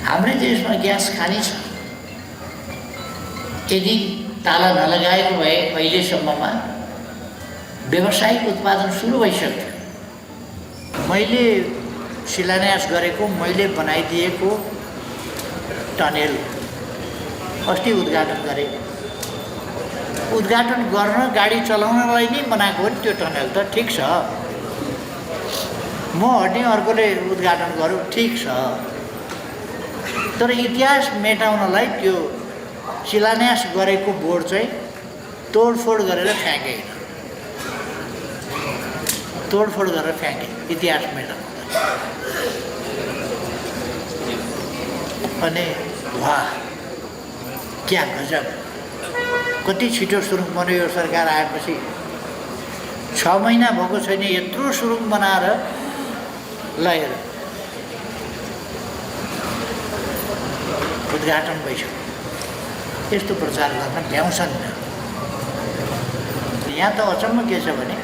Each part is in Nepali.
हाम्रै देशमा ग्यास खानी छ। यदि ताला नलगाएको भए अहिलेसम्ममा व्यावसायिक उत्पादन सुरु भइसक्थ्यो। मैले शिलान्यास गरेको, मैले बनाइदिएको टनेल अस्ति उद्घाटन गरेँ। उद्घाटन गर्न, गाडी चलाउनलाई नै बनाएको हो नि त्यो टनेल त, ठिक छ। म हट्ने, अर्कोले उद्घाटन गर्यो, ठिक छ। तर इतिहास मेटाउनलाई त्यो शिलान्यास गरेको बोर्ड चाहिँ तोडफोड गरेर फ्याँके, तोडफोड गरेर फ्याँके इतिहास मेटाउनलाई। अनि वाह, क्या गजब, कति छिटो सुरुङ बन्यो यो सरकार आएपछि। 6 महिना भएको छैन, यत्रो सुरुङ बनाएर लगेर उद्घाटन भइसक्यो। यस्तो प्रचार गर्न भ्याउँछन्। यहाँ त अचम्म के छ भने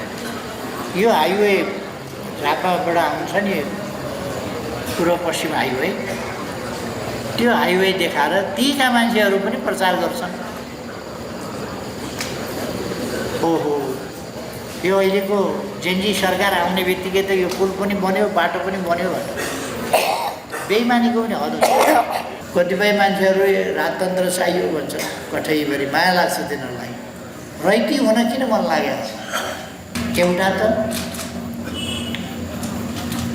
यो हाइवे झापाबाट आउँछ नि, पूर्व पश्चिम हाइवे, त्यो हाइवे देखाएर तीका मान्छेहरू पनि प्रचार गर्छन्। ओहो, यो अहिलेको जेनजी सरकार आउने बित्तिकै त यो पुल पनि बन्यो, बाटो पनि बन्यो भनेर बेइमानीको पनि हद छ। कतिपय मान्छेहरू राजतन्त्र चाहियो भन्छ, कठैभरि माया लाग्छ तिनीहरूलाई। रैती हुन किन मन लागेको छ? एउटा त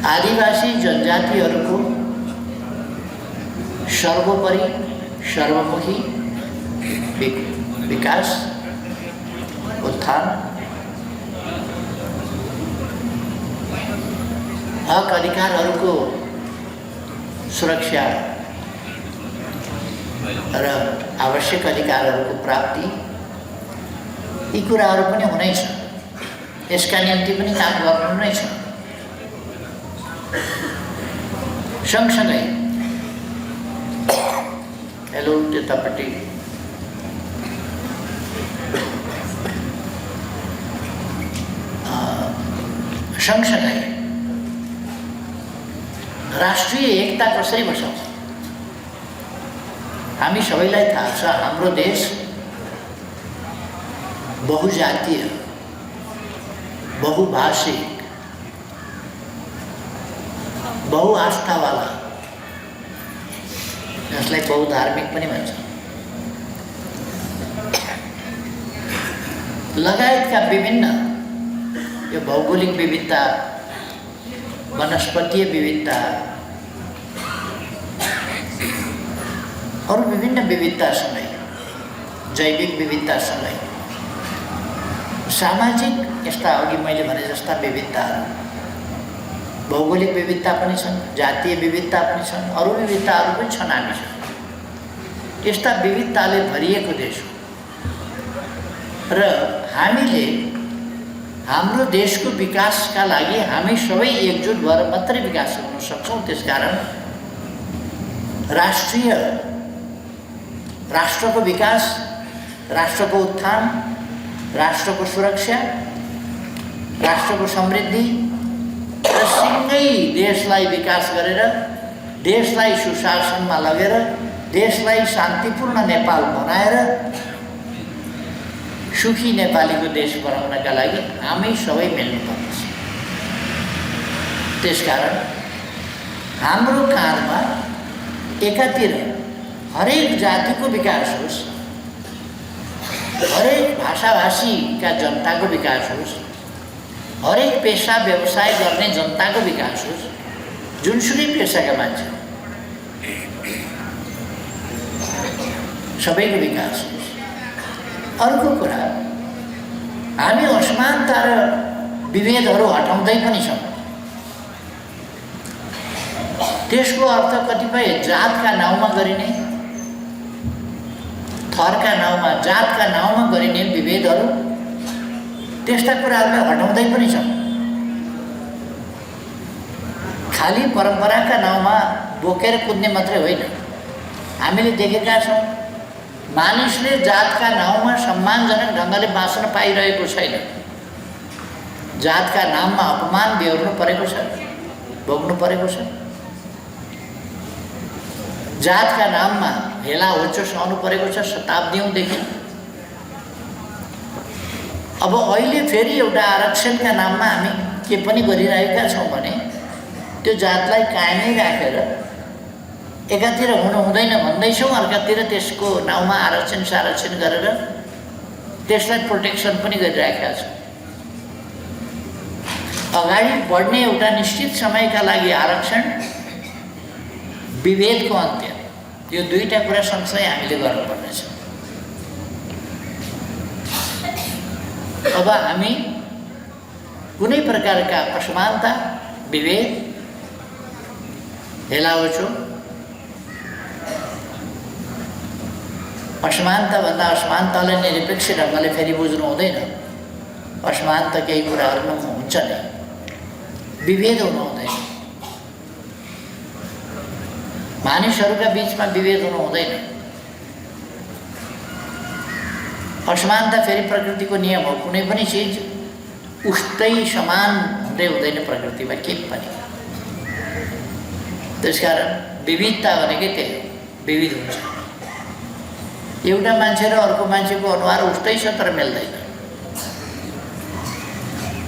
आदिवासी जनजातिहरूको सर्वोपरि सर्वमुखी विकास, उत्थान, हक अधिकारहरूको सुरक्षा र आवश्यक अधिकारहरूको प्राप्ति, यी कुराहरू पनि हुनै छ। यसका निम्ति पनि काम गर्नु नै छ। सँगसँगै हेलो त्यतापट्टि सँगसँगै राष्ट्रिय एकता कसरी बसाउँछ? हामी सबैलाई थाहा छ हाम्रो देश बहुजातीय, बहुभाषिक, बहुआस्थावाला, जसलाई बहुधार्मिक पनि भन्छ, लगायतका विभिन्न यो भौगोलिक विविधता, वनस्पतीय विविधता, अरू विभिन्न विविधतासँगै, जैविक विविधतासँगै सामाजिक यस्ता अघि मैले भने जस्ता विविधताहरू, भौगोलिक विविधता पनि छन्, जातीय विविधता पनि छन्, अरू विविधताहरू पनि छन् हामीसँग। यस्ता विविधताले भरिएको देश हो र हामीले हाम्रो देशको विकासका लागि हामी सबै एकजुट भएर मात्रै विकास गर्न सक्छौँ। त्यसकारण राष्ट्रको विकास, राष्ट्रको उत्थान, राष्ट्रको सुरक्षा, राष्ट्रको समृद्धि र सँगै देशलाई विकास गरेर, देशलाई सुशासनमा लगेर, देशलाई शान्तिपूर्ण नेपाल बनाएर सुखी नेपालीको देश बनाउनका लागि हामी सबै मिल्नुपर्छ। त्यसकारण हाम्रो काँधमा एकातिर हरेक जातिको विकास होस्, हरेक भाषाभाषीका जनताको विकास होस्, हरेक पेसा व्यवसाय गर्ने जनताको विकास होस्, जुनसुकै पेसाका मान्छे सबैको विकास होस्। अर्को कुरा, हामी असमानता र विभेदहरू हटाउँदै पनि छौँ। त्यसको अर्थ कतिपय जातका नाउँमा गरिने, थरका नाउँमा, जातका नाउँमा गरिने विभेदहरू, त्यस्ता कुराहरूलाई हटाउँदै पनि छौँ। खाली परम्पराका नाउँमा बोकेर कुद्ने मात्रै होइन। हामीले देखेका छौँ मानिसले जातका नाउँमा सम्मानजनक ढङ्गले बाँच्न पाइरहेको छैन। जातका नाममा अपमान बेहोर्नु परेको छ, भोग्नु परेको छ। जातका नाममा हेला होचो सहनु परेको छ शताब्दीौँदेखि। अब अहिले फेरि एउटा आरक्षणका नाममा हामी के पनि गरिरहेका छौँ भने त्यो जातलाई कायमै राखेर एकातिर हुनु हुँदैन भन्दैछौँ, अर्कातिर त्यसको नाउँमा आरक्षण सारक्षण गरेर त्यसलाई प्रोटेक्सन पनि गरिरहेका छौँ। अगाडि बढ्ने एउटा निश्चित समयका लागि आरक्षण, विभेदको अन्त्य, यो दुईटा कुरा सँगसँगै हामीले गर्नुपर्नेछ। अब हामी कुनै प्रकारका असमानता, विभेद, हेलाहोचो, असमानता भन्दा असमानतालाई निरपेक्ष ढङ्गले फेरि बुझ्नु हुँदैन। असमानता केही कुराहरूमा हुन्छ नै, विभेद हुनु हुँदैन, मानिसहरूका बिचमा विभेद हुनु हुँदैन। असमानता फेरि प्रकृतिको नियम हो, कुनै पनि चिज उस्तै समान हुँदै हुँदैन प्रकृतिमा केही पनि। त्यसकारण विविधता भनेकै त्यही हो, विविध हुन्छ। एउटा मान्छे र अर्को मान्छेको अनुहार उस्तै छ तर मिल्दैन,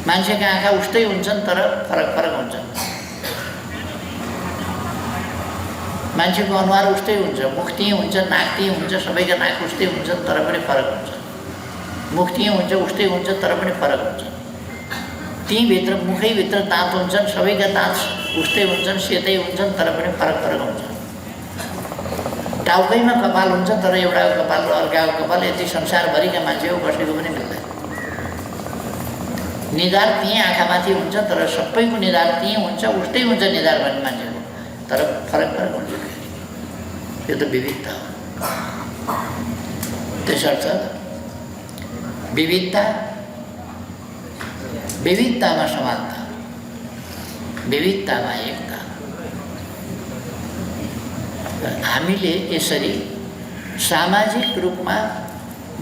मान्छेका आँखा उस्तै हुन्छन् तर फरक फरक हुन्छन्, मान्छेको अनुहार उस्तै हुन्छ, मुख त्यही हुन्छ, नाक त्यही हुन्छ, सबैका नाक उस्तै हुन्छन् तर पनि फरक हुन्छ, मुख त्यही हुन्छ, उस्तै हुन्छ तर पनि फरक हुन्छ। त्यहीँभित्र मुखैभित्र दाँत हुन्छन्, सबैका दाँत उस्तै हुन्छन्, सेतै हुन्छन् तर पनि फरक फरक हुन्छ। टाउकैमा कपाल हुन्छ तर एउटा कपाल र अर्काको कपाल यति संसारभरिका मान्छेको कसैको पनि मिल्दैन। निधार त्यहीँ आँखामाथि हुन्छ तर सबैको निधार त्यहीँ हुन्छ, उस्तै हुन्छ निधार भन्ने मान्छेको, तर फरक फरक हुन्छ। यो त विविधता हो। त्यसर्थ विविधता, विविधतामा समानता, विविधतामा एकता। हामीले यसरी सामाजिक रूपमा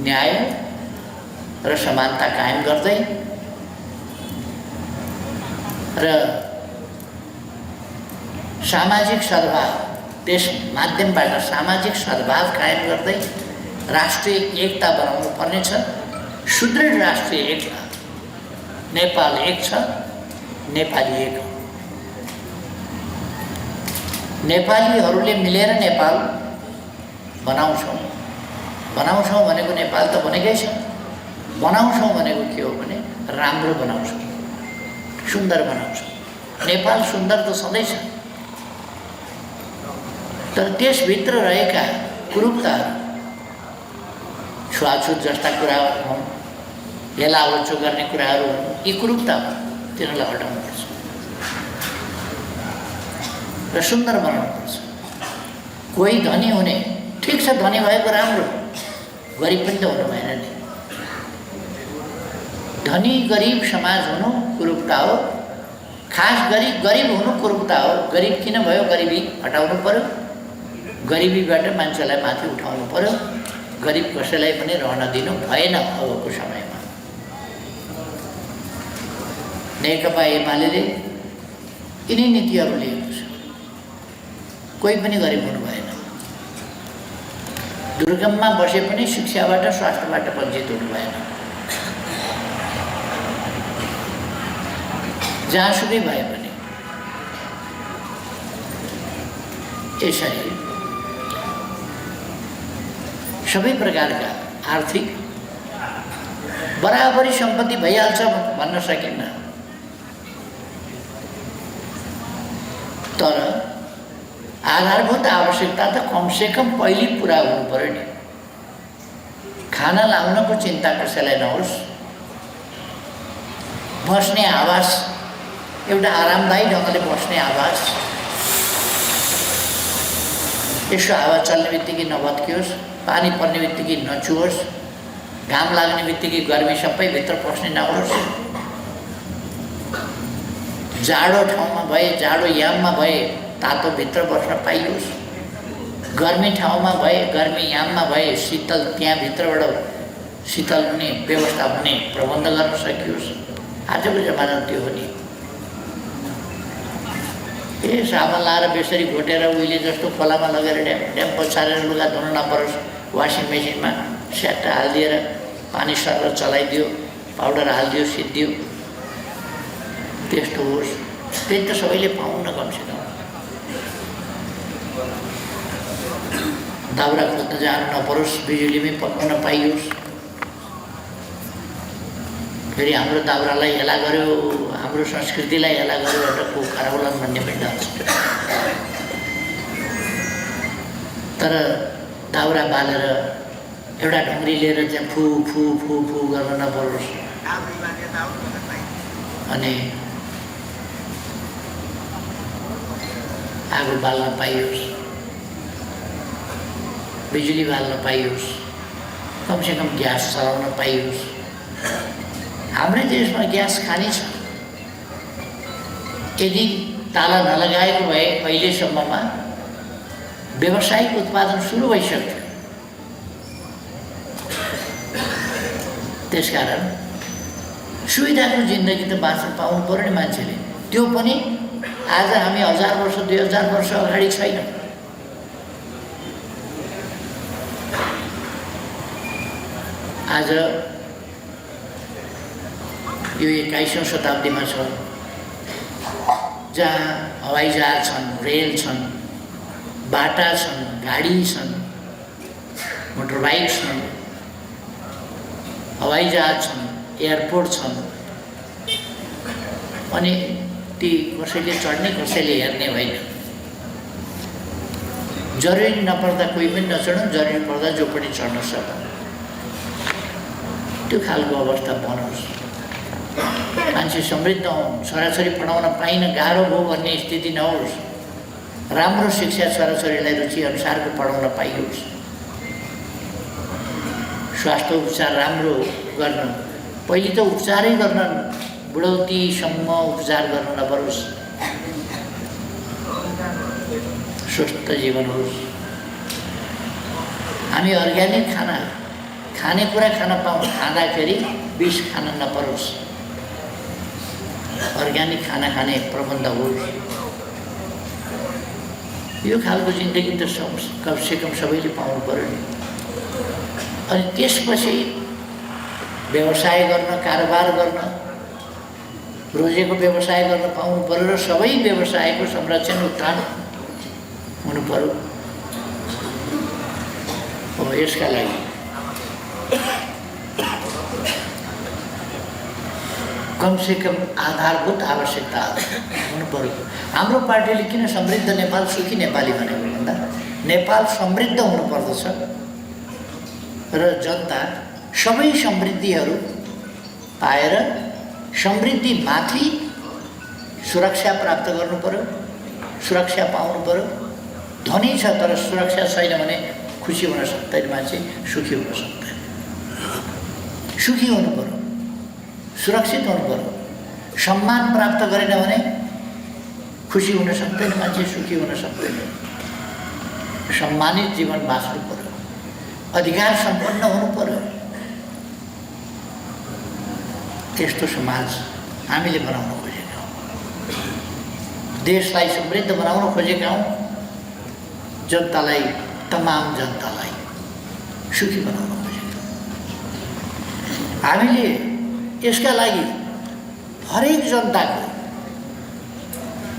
न्याय र समानता कायम गर्दै र सामाजिक सद्भाव, त्यस माध्यमबाट सामाजिक सद्भाव कायम गर्दै राष्ट्रिय एकता बनाउनु पर्नेछ। सुदृढ राष्ट्रिय एकता। नेपाल एक छ, नेपाली एक हो। नेपालीहरूले मिलेर नेपाल बनाउँछौँ। बनाउँछौँ भनेको नेपाल त बनेकै छ, बनाउँछौँ भनेको के हो भने राम्रो बनाउँछौँ, सुन्दर बनाउँछौँ। नेपाल सुन्दर त सधैँ छ, तर त्यसभित्र रहेका कुरूपताहरू, छुवाछुत जस्ता कुराहरू हुन्, हेलाहोचो गर्ने कुराहरू हुन्, यी कुरूपता हुन्, तिनीहरूलाई हटाउनुपर्छ र सुन्दर बनाउनुपर्छ। कोही धनी हुने, ठिक छ, धनी भएको राम्रो, गरिब पनि त हुनु भएन नि। धनी गरिब समाज हुनु कुरूपता हो, खास गरी गरिब हुनु कुरूपता हो। गरिब किन भयो? गरिबी हटाउनु पर्यो, गरिबीबाट मान्छेलाई माथि उठाउनु पर्यो। गरिब कसैलाई पनि रहन दिनु भएन अबको समयमा। नेकपा एमाले यिनै नीतिहरू लिएको छ, कोही पनि गरिब हुनु भएन। दुर्गममा बसे पनि शिक्षाबाट, स्वास्थ्यबाट वञ्चित हुनु भएन। जहाँसुकै भए पनि यसरी सबै प्रकारका आर्थिक बराबरी सम्पत्ति भइहाल्छ भन्न सकिन्न, तर आधारभूत आवश्यकता त कमसेकम पहिले पुरा हुनु पर्यो नि। खाना लाउनको चिन्ता कसैलाई नहोस्, बस्ने आवास, एउटा आरामदायी ढङ्गले बस्ने आवास, यसो हावा चल्ने बित्तिकै नभत्कियोस्, पानी पर्ने बित्तिकै नचुहोस्, घाम लाग्ने बित्तिकै गर्मी सबै भित्र पस्ने नहोस्, जाडो ठाउँमा भए, जाडो याममा भए तातो भित्र बस्न पाइयोस्, गर्मी ठाउँमा भए, गर्मी याममा भए शीतल त्यहाँभित्रबाट शीतल हुने व्यवस्था हुने प्रबन्ध गर्न सकियोस्। आजको जमाना त्यो हो नि। ए साबुन लाएर बेसरी घोटेर उहिले जस्तो खोलामा लगेर ड्याम पछारेर लुगा धुन नपरोस्, वासिङ मेसिनमा स्याट्ट हालिदिएर पानी सरेर चलाइदियो, पाउडर हालिदियो, सिद्धियो, त्यस्तो होस्। त्यही त सबैले पाउन कमसेकम। दाउरा खोज्न जानु नपरोस्, बिजुलीमै पकाउन पाइयोस्। फेरि हाम्रो दाउरालाई हेला गर्यो, हाम्रो संस्कृतिलाई हेला गर्यो एउटा को खराउलन भन्ने पनि डर छ। तर दाउरा बालेर एउटा ढुङ्ग्री लिएर चाहिँ फु फु फु फु गर्न नपरोस्। अनि आगो बाल्न पाइयोस्, बिजुली बाल्न पाइयोस्, कमसेकम ग्यास चलाउन पाइयोस्। हाम्रै देशमा ग्यास खाने छ। यदि ताला नलगाएको भए अहिलेसम्ममा व्यावसायिक उत्पादन सुरु भइसक्थ्यो। त्यसकारण सुविधाको जिन्दगी त बाँच्न पाउनु पर्यो नि मान्छेले। त्यो पनि आज हामी 1000 वर्ष 2000 वर्ष अगाडि छैन। आज यो 21औं शताब्दीमा छ, जहाँ हवाईजहाज छन्, रेल छन्, बाटा छन्, गाडी छन्, मोटरबाइक छन्, हवाईजहाज छन्, एयरपोर्ट छन्। अनि ती कसैले चढ्ने कसैले हेर्ने होइन। जरुरी नपर्दा कोही पनि नचढ्नु, जरुरी पर्दा जो पनि चढ्न सक्छ। त्यो खालको अवस्था बनोस्। मान्छे समृद्ध हुन्, छोराछोरी पढाउन पाइन गाह्रो भयो भन्ने स्थिति नहोस्। राम्रो शिक्षा छोराछोरीलाई रुचि अनुसारको पढाउन पाइयोस्। स्वास्थ्य उपचार राम्रो गर्न, पहिले त उपचारै गर्न, बुढौतीसम्म उपचार गर्न नपरोस्। स्वस्थ जीवन होस्। हामी अर्ग्यानिक खाना खानेकुरा खान खाँदाखेरि विष खान नपरोस्। अर्ग्यानिक खाना खाने प्रबन्ध होस्। यो खालको जिन्दगी त कमसेकम सबैले पाउनु पर्यो नि। अनि त्यसपछि व्यवसाय गर्न, कारोबार गर्न, रोजेको व्यवसाय गर्न पाउनु पर्यो र सबै व्यवसायको संरक्षण उत्थान हुनु पर्यो। हो, यसका लागि कमसेकम आधारभूत आवश्यकता हुनु पर्यो। हाम्रो पार्टीले किन समृद्ध नेपाल सुखी नेपाली भनेको भन्दा नेपाल समृद्ध हुनुपर्दछ र जनता सबै समृद्धिहरू पाएर समृद्धि माथि सुरक्षा प्राप्त गर्नु पर्यो, सुरक्षा पाउनु पर्यो। धनी छ तर सुरक्षा छैन भने खुसी हुन सक्दैन, मान्छे सुखी हुन सक्दैन। सुखी हुनु पर्यो, सुरक्षित हुनु पर्यो। सम्मान प्राप्त गरेन भने खुसी हुन सक्दैन, मान्छे सुखी हुन सक्दैन। सम्मानित जीवन बाँच्नु पर्यो, अधिकार सम्पन्न हुनु पर्यो। त्यस्तो समाज हामीले बनाउन खोजेका हौँ। देशलाई समृद्ध बनाउन खोजेका हौँ। जनतालाई, तमाम जनतालाई सुखी बनाउन खोजेका हौँ। हामीले यसका लागि हरेक जनताको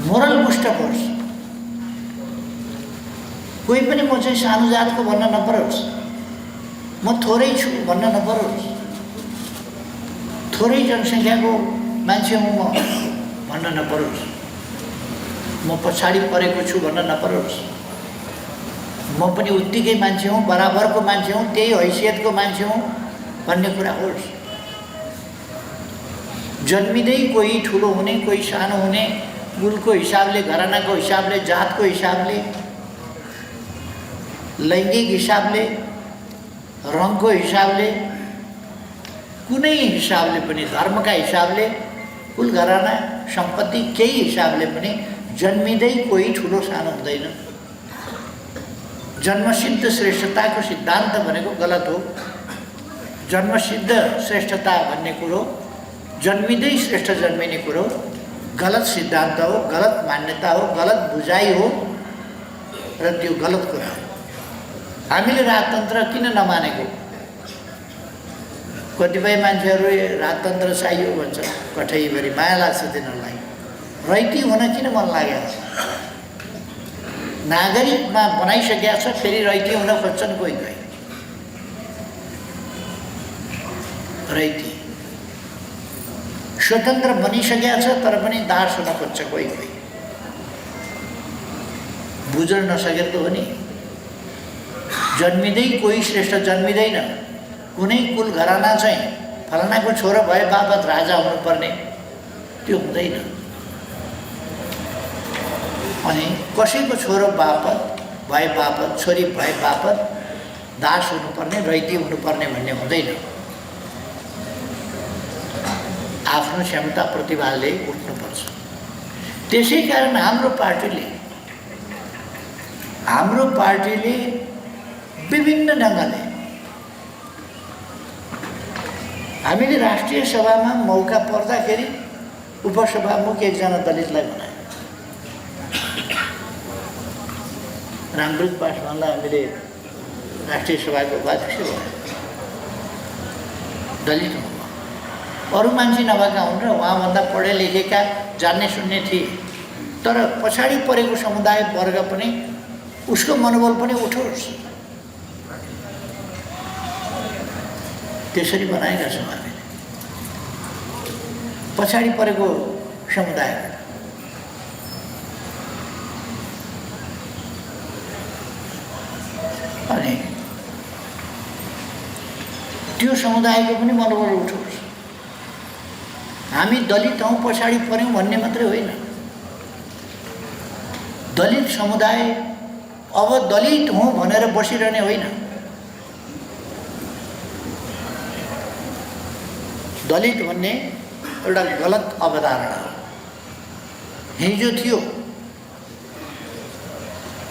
मोरल बुस्ट होस्। कोही पनि म चाहिँ सानो जातको भन्न नपरोस्, म थोरै छु भन्न नपरोस्, थोरै जनसङ्ख्याको मान्छे हुँ म भन्न नपरोस्, म पछाडि परेको छु भन्न नपरोस्। म पनि उत्तिकै मान्छे हुँ, बराबरको मान्छे हुँ, त्यही हैसियतको मान्छे हुँ भन्ने कुरा होस्। जन्मिँदै कोही ठुलो हुने, कोही सानो हुने, कुलको हिसाबले, घरानाको हिसाबले, जातको हिसाबले, लैङ्गिक हिसाबले, रङको हिसाबले, कुनै हिसाबले पनि, धर्मका हिसाबले, कुल घराना, सम्पत्ति केही हिसाबले पनि जन्मिँदै कोही ठुलो सानो हुँदैन। जन्मसिद्ध श्रेष्ठताको सिद्धान्त भनेको गलत हो। जन्मसिद्ध श्रेष्ठता भन्ने कुरो, जन्मिँदै श्रेष्ठ जन्मिने कुरो गलत सिद्धान्त हो, गलत मान्यता हो, गलत बुझाइ हो र त्यो गलत कुरा हो। हामीले राजतन्त्र किन नमानेको? कतिपय मान्छेहरू राजतन्त्र चाहियो भन्छ, कठैभरि माया लाग्छ तिनीहरूलाई। रैती हुन किन मन लाग्यो? नागरिकमा बनाइसकेका छ, फेरि रैती हुन खोज्छन् कोही कोही। रैती स्वतन्त्र बनिसकेका छ तर पनि दास हुन खोज्छ कोही कोही। बुझ्न नसकेको हो नि। जन्मिँदै कोही श्रेष्ठ जन्मिँदैन। कुनै कुल घराना चाहिँ फलानाको छोरो भए बापत राजा हुनुपर्ने, त्यो हुँदैन। अनि कसैको छोरो बापत भए बापत, छोरी भए बापत दास हुनुपर्ने, रैती हुनुपर्ने भन्ने हुँदैन। आफ्नो क्षमता प्रतिभाले उठ्नुपर्छ। त्यसै कारण हाम्रो पार्टीले विभिन्न ढङ्गले हामीले राष्ट्रिय सभामा मौका पर्दाखेरि उपसभामुख एकजना दलितलाई बनायो। रामदूत पासवानलाई हामीले राष्ट्रिय सभाको उपाध्यक्ष बनायो, दलित हुनुभयो। अरू मान्छे नभएका हुन् र उहाँभन्दा पढे लेखेका जान्ने सुन्ने थिए, तर पछाडि परेको समुदाय वर्ग पनि उसको मनोबल पनि उठोस् त्यसरी बनाएका छौँ हामीले पछाडि परेको समुदाय। अनि त्यो समुदायको पनि मनोबल उठोस्। हामी दलित हौँ, पछाडि पर्यौँ भन्ने मात्रै होइन। दलित समुदाय अब दलित हौँ भनेर बसिरहने होइन। दलित भन्ने एउटा गलत अवधारणा हो। हिजो थियो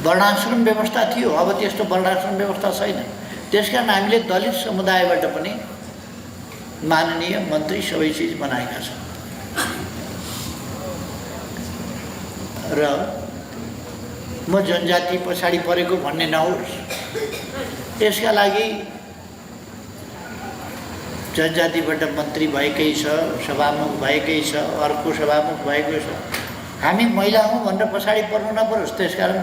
वर्णाश्रम व्यवस्था थियो, अब त्यस्तो वर्णाश्रम व्यवस्था छैन। त्यसकारण हामीले दलित समुदायबाट पनि माननीय मन्त्री सबै चिज बनाएका छौँ। र म जनजाति पछाडि परेको भन्ने नहोस्, यसका लागि जनजातिबाट मन्त्री भएकै छ, सभामुख भएकै छ, अर्को सभामुख भएको छ। हामी महिला हौँ भनेर पछाडि पर्नु नपरोस्। त्यसकारण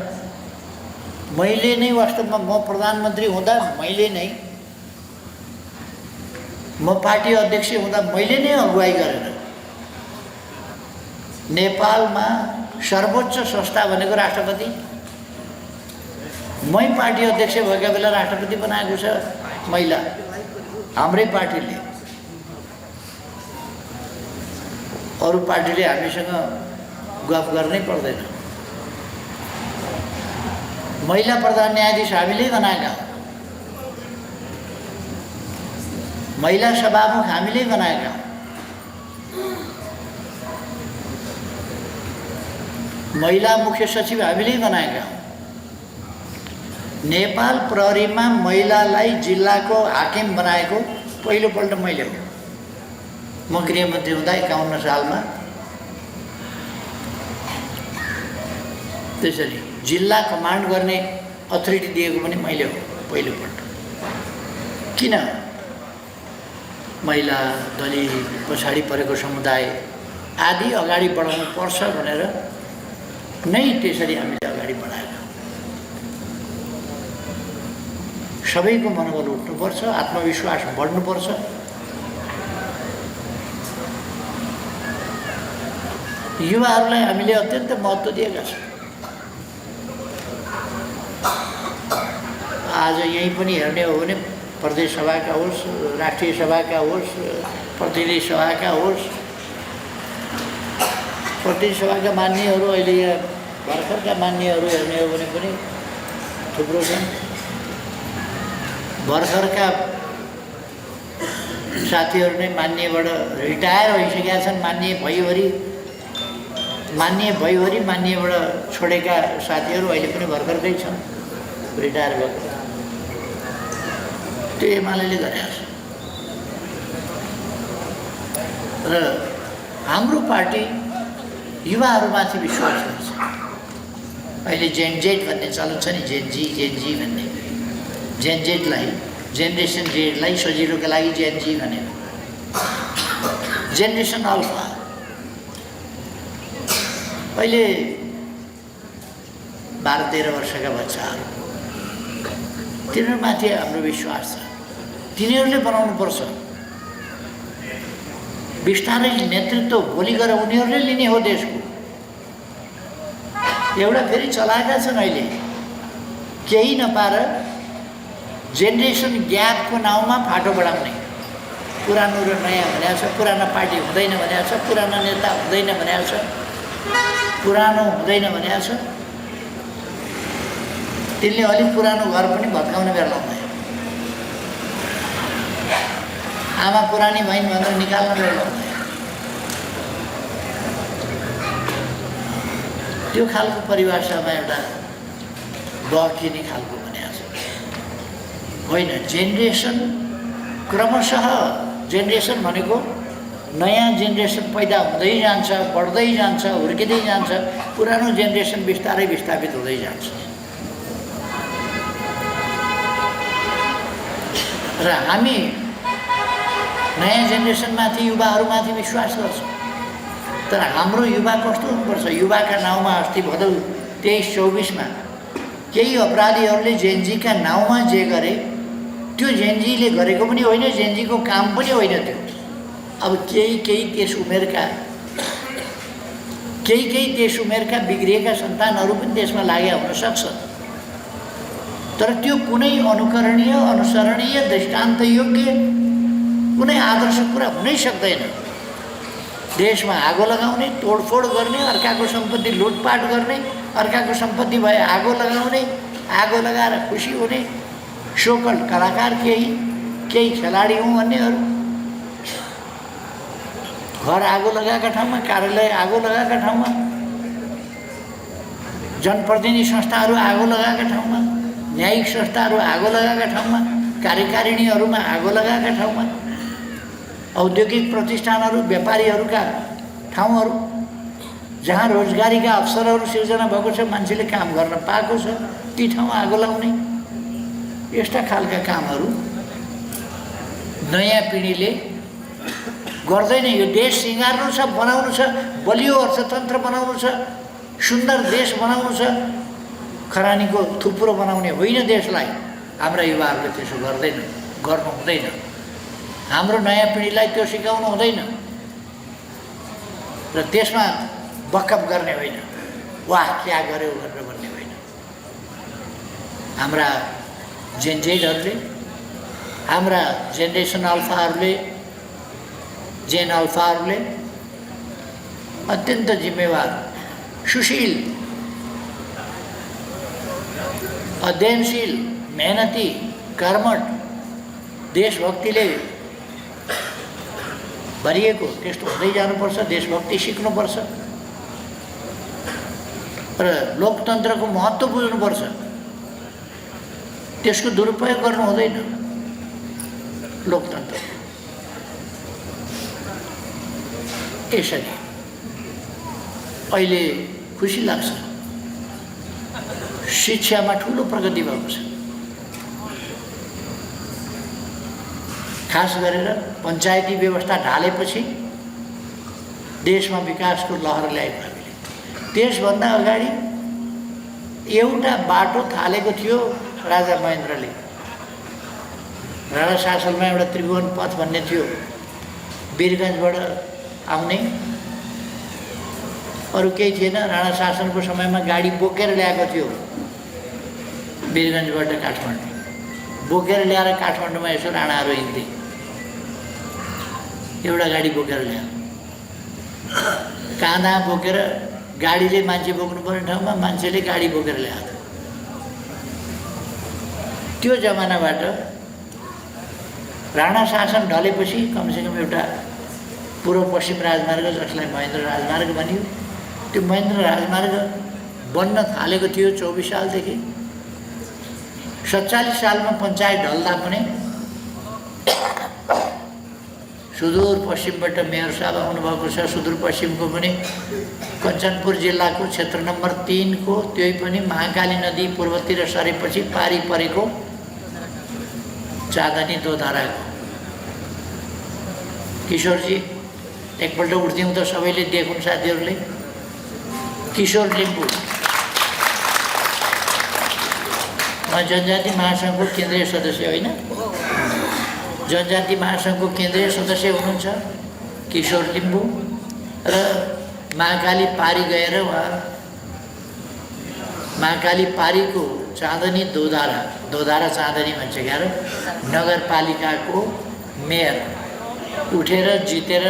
मैले नै वास्तवमा म प्रधानमन्त्री हुँदा मैले नै, म पार्टी अध्यक्ष हुँदा मैले नै अगुवाई गरेर नेपालमा सर्वोच्च संस्था भनेको राष्ट्रपति, मै पार्टी अध्यक्ष भएका बेला राष्ट्रपति बनाएको छ महिला, हाम्रै पार्टीले। अरू पार्टीले हामीसँग गफ गर्नै पर्दैन। महिला प्रधान न्यायाधीश हामीले बनाएका, महिला सभामुख हामीले बनाएका, महिला मुख्य सचिव हामीले बनाएका। नेपाल प्रहरीमा महिलालाई जिल्लाको हाकिम बनाएको पहिलोपल्ट मैले हो। म गृहमन्त्री हुँदा 51 सालमा त्यसरी जिल्ला कमान्ड गर्ने अथोरिटी दिएको पनि मैले हो पहिलोपल्ट। किन? महिला, दलित, पछाडि परेको समुदाय आदि अगाडि बढाउनु पर्छ भनेर नै त्यसरी हामीले अगाडि बढाएका। सबैको मनोबल उठ्नुपर्छ, आत्मविश्वास बढ्नुपर्छ। युवाहरूलाई हामीले अत्यन्त महत्त्व दिएका छौँ। आज यहीँ पनि हेर्ने हो भने प्रदेश सभाका होस्, राष्ट्रिय सभाका होस्, प्रतिनिधि सभाका होस्, प्रतिनिधि सभाका मान्यहरू अहिले यहाँ भर्खरका मान्यहरू हेर्ने हो भने पनि थुप्रो छन्। भर्खरका साथीहरू नै मान्यबाट रिटायर भइसकेका छन्। मान्य भइवरी मान्यबाट छोडेका साथीहरू अहिले पनि भर्खरकै छन्, रिटायर भएको। त्यो एमाले गरेको छ। र हाम्रो पार्टी युवाहरूमाथि विश्वास गर्छ। अहिले जेनजेड भन्ने चलन छ नि, जेनजी भन्ने, जेनजेडलाई, जेनेरेसन जेडलाई सजिलोको लागि जेनजी भने, जेनेरेसन अल्फा। अहिले 12-13 वर्षका बच्चाहरू, तिनीहरूमाथि हाम्रो विश्वास छ। तिनीहरूले बनाउनुपर्छ। बिस्तारै नेतृत्व भोलि गएर उनीहरूले लिने हो देशको। एउटा फेरि चलाएका छन् अहिले, केही नपाएर जेनेरेसन ग्यापको नाउँमा फाटो बढाउने। पुरानो र नयाँ भनेको छ, पुरानो पार्टी हुँदैन भनेको छ, पुरानो नेता हुँदैन भनेको छ, पुरानो हुँदैन भनेको छ। त्यसले अलिक पुरानो घर पनि भत्काउने बेला लाउँदैन। आमा पुरानी भइन् भनेर निकाल्न बेला लाउँदैन। त्यो खालको परिभाषामा एउटा बहकिने खालको भनेको छ होइन। जेनेरेसन क्रमशः, जेनेरेसन भनेको नयाँ जेनेरेसन पैदा हुँदै जान्छ, बढ्दै जान्छ, हुर्किँदै जान्छ। पुरानो जेनेरेसन बिस्तारै विस्थापित हुँदै जान्छ। र हामी नयाँ जेनेरेसनमाथि, युवाहरूमाथि विश्वास गर्छौँ। तर हाम्रो युवा कस्तो हुनुपर्छ? युवाका नाउँमा अस्ति भदौ 23-24मा केही अपराधीहरूले जेनजीका नाउँमा जे गरे, त्यो जेनजीले गरेको पनि होइन, जेनजीको काम पनि होइन त्यो। अब केही त्यस उमेरका बिग्रिएका सन्तानहरू पनि त्यसमा लागेका हुन सक्छ। तर त्यो कुनै अनुकरणीय, अनुसरणीय, दृष्टान्तयोग्य कुनै आदर्श कुरा हुनै सक्दैन। देशमा आगो लगाउने, तोडफोड गर्ने, अर्काको सम्पत्ति लुटपाट गर्ने, अर्काको सम्पत्ति भए आगो लगाउने, आगो लगाएर खुसी हुने, सोकल कलाकार केही खेलाडी हुँ भन्नेहरू, घर आगो लगाएका ठाउँमा, कार्यालय आगो लगाएका ठाउँमा, जनप्रतिनिधि संस्थाहरू आगो लगाएका ठाउँमा, न्यायिक संस्थाहरू आगो लगाएका ठाउँमा, कार्यकारिणीहरूमा आगो लगाएका ठाउँमा, औद्योगिक प्रतिष्ठानहरू, व्यापारीहरूका ठाउँहरू जहाँ रोजगारीका अवसरहरू सिर्जना भएको छ, मान्छेले काम गर्न पाएको छ, ती ठाउँमा आगो लगाउने, यस्ता खालका कामहरू नयाँ पिँढीले गर्दैन। यो देश सिँगार्नु छ, बनाउनु छ, बलियो अर्थतन्त्र बनाउनु छ, सुन्दर देश बनाउनु छ, खरानीको थुप्रो बनाउने होइन देशलाई। हाम्रा युवाहरूले त्यसो गर्दैन, गर्नु हुँदैन। हाम्रो नयाँ पिँढीलाई त्यो सिकाउनु हुँदैन र त्यसमा बकअप गर्ने होइन, वाह क्या गर्यो भनेर भन्ने होइन। हाम्रा जेनजेडहरूले, हाम्रा जेनेरेसन अल्फाहरूले, जेन अल्फाहरूले अत्यन्त जिम्मेवार, सुशील, अध्ययनशील, मेहनती, कर्मठ, देशभक्तिले भरिएको त्यस्तो हुँदै जानुपर्छ। देशभक्ति सिक्नुपर्छ र लोकतन्त्रको महत्त्व बुझ्नुपर्छ। त्यसको दुरुपयोग गर्नु हुँदैन। लोकतन्त्र यसरी अहिले खुसी लाग्छ, शिक्षामा ठुलो प्रगति भएको छ। खास गरेर पञ्चायती व्यवस्था ढालेपछि देशमा विकासको लहर ल्याएको हामीले। त्यसभन्दा अगाडि एउटा बाटो थालेको थियो राजा महेन्द्रले। राणा शासनमा एउटा त्रिभुवन पथ भन्ने थियो, वीरगञ्जबाट आउने, अरू केही थिएन। राणा शासनको समयमा गाडी बोकेर ल्याएको थियो वीरगञ्जबाट काठमाडौँ, बोकेर ल्याएर काठमाडौँमा यसो राणाहरू हिँड्थे। एउटा गाडी बोकेर ल्यायो, काँधा बोकेर, गाडीले मान्छे बोक्नुपर्ने ठाउँमा मान्छेले गाडी बोकेर ल्याएको। त्यो जमानाबाट राणा शासन ढलेपछि कमसेकम एउटा पूर्व पश्चिम राजमार्ग, जसलाई महेन्द्र राजमार्ग भनियो, त्यो महेन्द्र राजमार्ग बन्न थालेको थियो 24 सालदेखि। 47 सालमा पञ्चायत ढल्दा पनि सुदूरपश्चिमबाट मेयर साहब आउनुभएको छ। सुदूरपश्चिमको पनि कञ्चनपुर जिल्लाको क्षेत्र नम्बर 3 को त्यही पनि महाकाली नदी पूर्वतिर सरेपछि पारी परेको चाँदनी दोधाराको। किशोरजी एकपल्ट उठ्दिउँ त सबैले देखुन् साथीहरूले। किशोर लिम्बू जनजाति महासङ्घको केन्द्रीय सदस्य होइन, जनजाति महासङ्घको केन्द्रीय सदस्य हुनुहुन्छ किशोर लिम्बू। र महाकाली पारी गएर उहाँ महाकाली पारीको चाँदनी दोधारा चाँदनी भन्छ क्या, नगरपालिकाको मेयर उठेर जितेर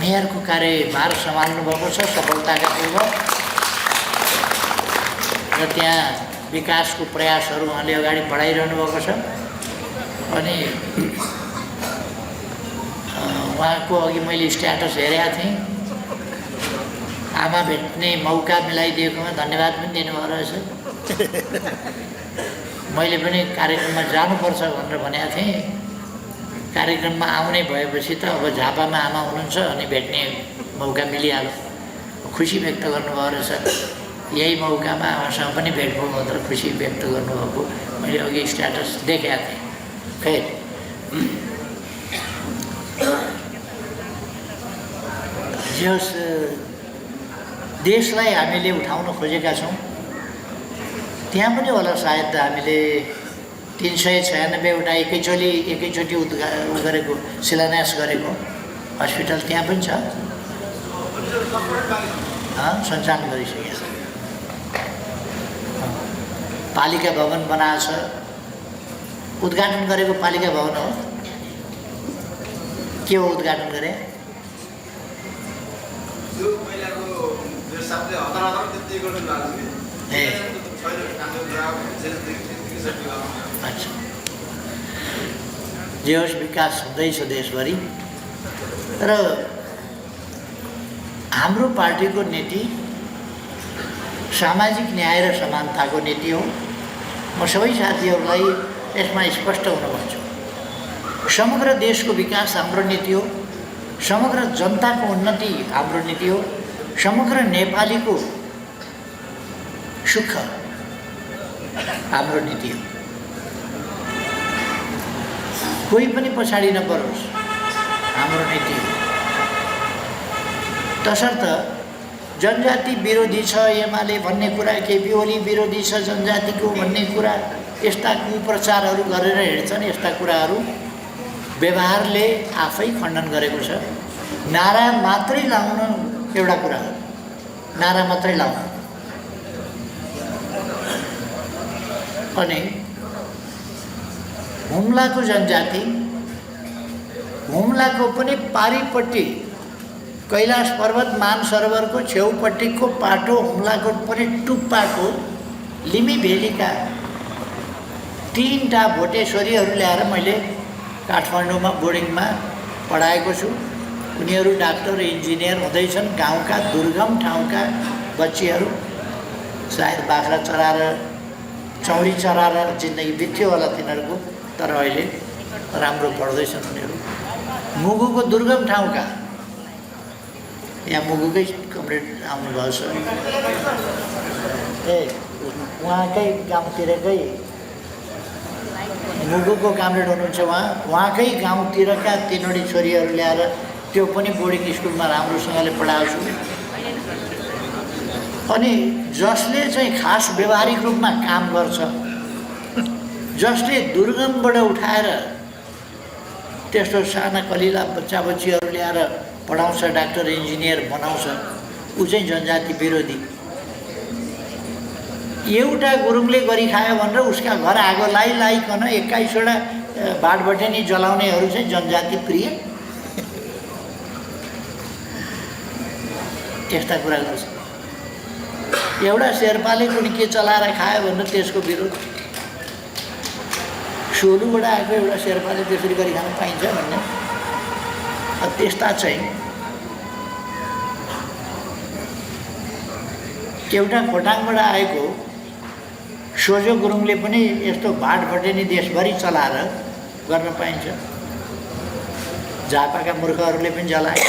मेयरको कार्यभार सम्हाल्नु भएको छ सफलताका पूर्वक। र त्यहाँ विकासको प्रयासहरू उहाँले अगाडि बढाइरहनु भएको छ। अनि उहाँको अघि मैले स्ट्याटस हेरेको थिएँ, आमा भेट्ने मौका मिलाइदिएकोमा धन्यवाद पनि दिनुभएको रहेछ। मैले पनि कार्यक्रममा जानुपर्छ भनेर भनेको थिएँ। कार्यक्रममा आउने भएपछि त अब झापामा आमा हुनुहुन्छ अनि भेट्ने मौका मिलिहाल्यो। खुसी व्यक्त गर्नुभएको रहेछ। यही मौकामा आमासँग पनि भेट भयो भनेर खुसी व्यक्त गर्नुभएको मैले अघि स्ट्याटस देखेको थिएँ। फेरि जस देशलाई हामीले उठाउन खोजेका छौँ, त्यहाँ पनि होला सायद हामीले 396वटा एकैचोटि गरेको शिलान्यास गरेको हस्पिटल त्यहाँ पनि छ, सञ्चालन गरिसकेको छ। पालिका भवन बनाएको छ, उद्घाटन गरेको पालिका भवन हो। के हो उद्घाटन गरे? अच्छा, जे होस् विकास हुँदैछ देशभरि। र हाम्रो पार्टीको नीति सामाजिक न्याय र समानताको नीति हो। म सबै साथीहरूलाई यसमा स्पष्ट हुन भन्छु। समग्र देशको विकास हाम्रो नीति हो, समग्र जनताको उन्नति हाम्रो नीति हो, समग्र नेपालीको सुख हाम्रो नीति हो। कोही पनि पछाडि नपरोस् हाम्रो नीति हो। तसर्थ जनजाति विरोधी छ एमाले भन्ने कुरा, केपी ओली विरोधी छ जनजातिको भन्ने कुरा, यस्ता कुप्रचारहरू गरेर हिँड्छन्। यस्ता कुराहरू व्यवहारले आफै खण्डन गरेको छ। नारा मात्रै लाउनु एउटा कुरा हो, नारा मात्रै लाउनु। अनि हुम्लाको जनजाति, हुम्लाको पनि पारिपट्टि कैलाश पर्वत मानसरोवरको छेउपट्टिको पाटो, हुम्लाको पनि टुप्पाको लिमी भेलीका 3टा भोटेश्वरीहरू ल्याएर मैले काठमाडौँमा बोर्डिङमा पढाएको छु। उनीहरू डाक्टर इन्जिनियर हुँदैछन्। गाउँका दुर्गम ठाउँका बच्चीहरू, सायद बाख्रा चराएर चौरी चराएर जिन्दगी बित्यो होला तिनीहरूको, तर अहिले राम्रो पढ्दैछन् उनीहरू। मुगुको दुर्गम ठाउँका, यहाँ मुगुकै कमरेड आउनुभएको छ, उहाँकै गाउँतिरकै मुगुको कामरेड हुनुहुन्छ उहाँकै गाउँतिरका 3वटी छोरीहरू ल्याएर त्यो पनि बोर्डिङ स्कुलमा राम्रोसँगले पढाएको छु। अनि जसले चाहिँ खास व्यवहारिक रूपमा काम गर्छ, जसले दुर्गमबाट उठाएर त्यस्तो साना कलिला बच्चा बच्चीहरू ल्याएर पढाउँछ, डाक्टर इन्जिनियर बनाउँछ, ऊ चाहिँ जनजाति विरोधी। एउटा गुरुङले गरी खायो भनेर उसका घर आगो लाइकन 21वटा बाटबटेनी जलाउनेहरू चाहिँ जनजाति प्रिय, त्यस्ता कुरा गर्छ। एउटा शेर्पाले कुनै के चलाएर खायो भनेर त्यसको विरोध। सोलुबाट आएको एउटा शेर्पाले त्यसरी गरी खान पाइन्छ भन्ने त्यस्ता चाहिँ। एउटा खोटाङबाट आएको सोझो गुरुङले पनि यस्तो भाटभटेनी देशभरि चलाएर गर्न पाइन्छ। झापाका मूर्खहरूले पनि जलाए,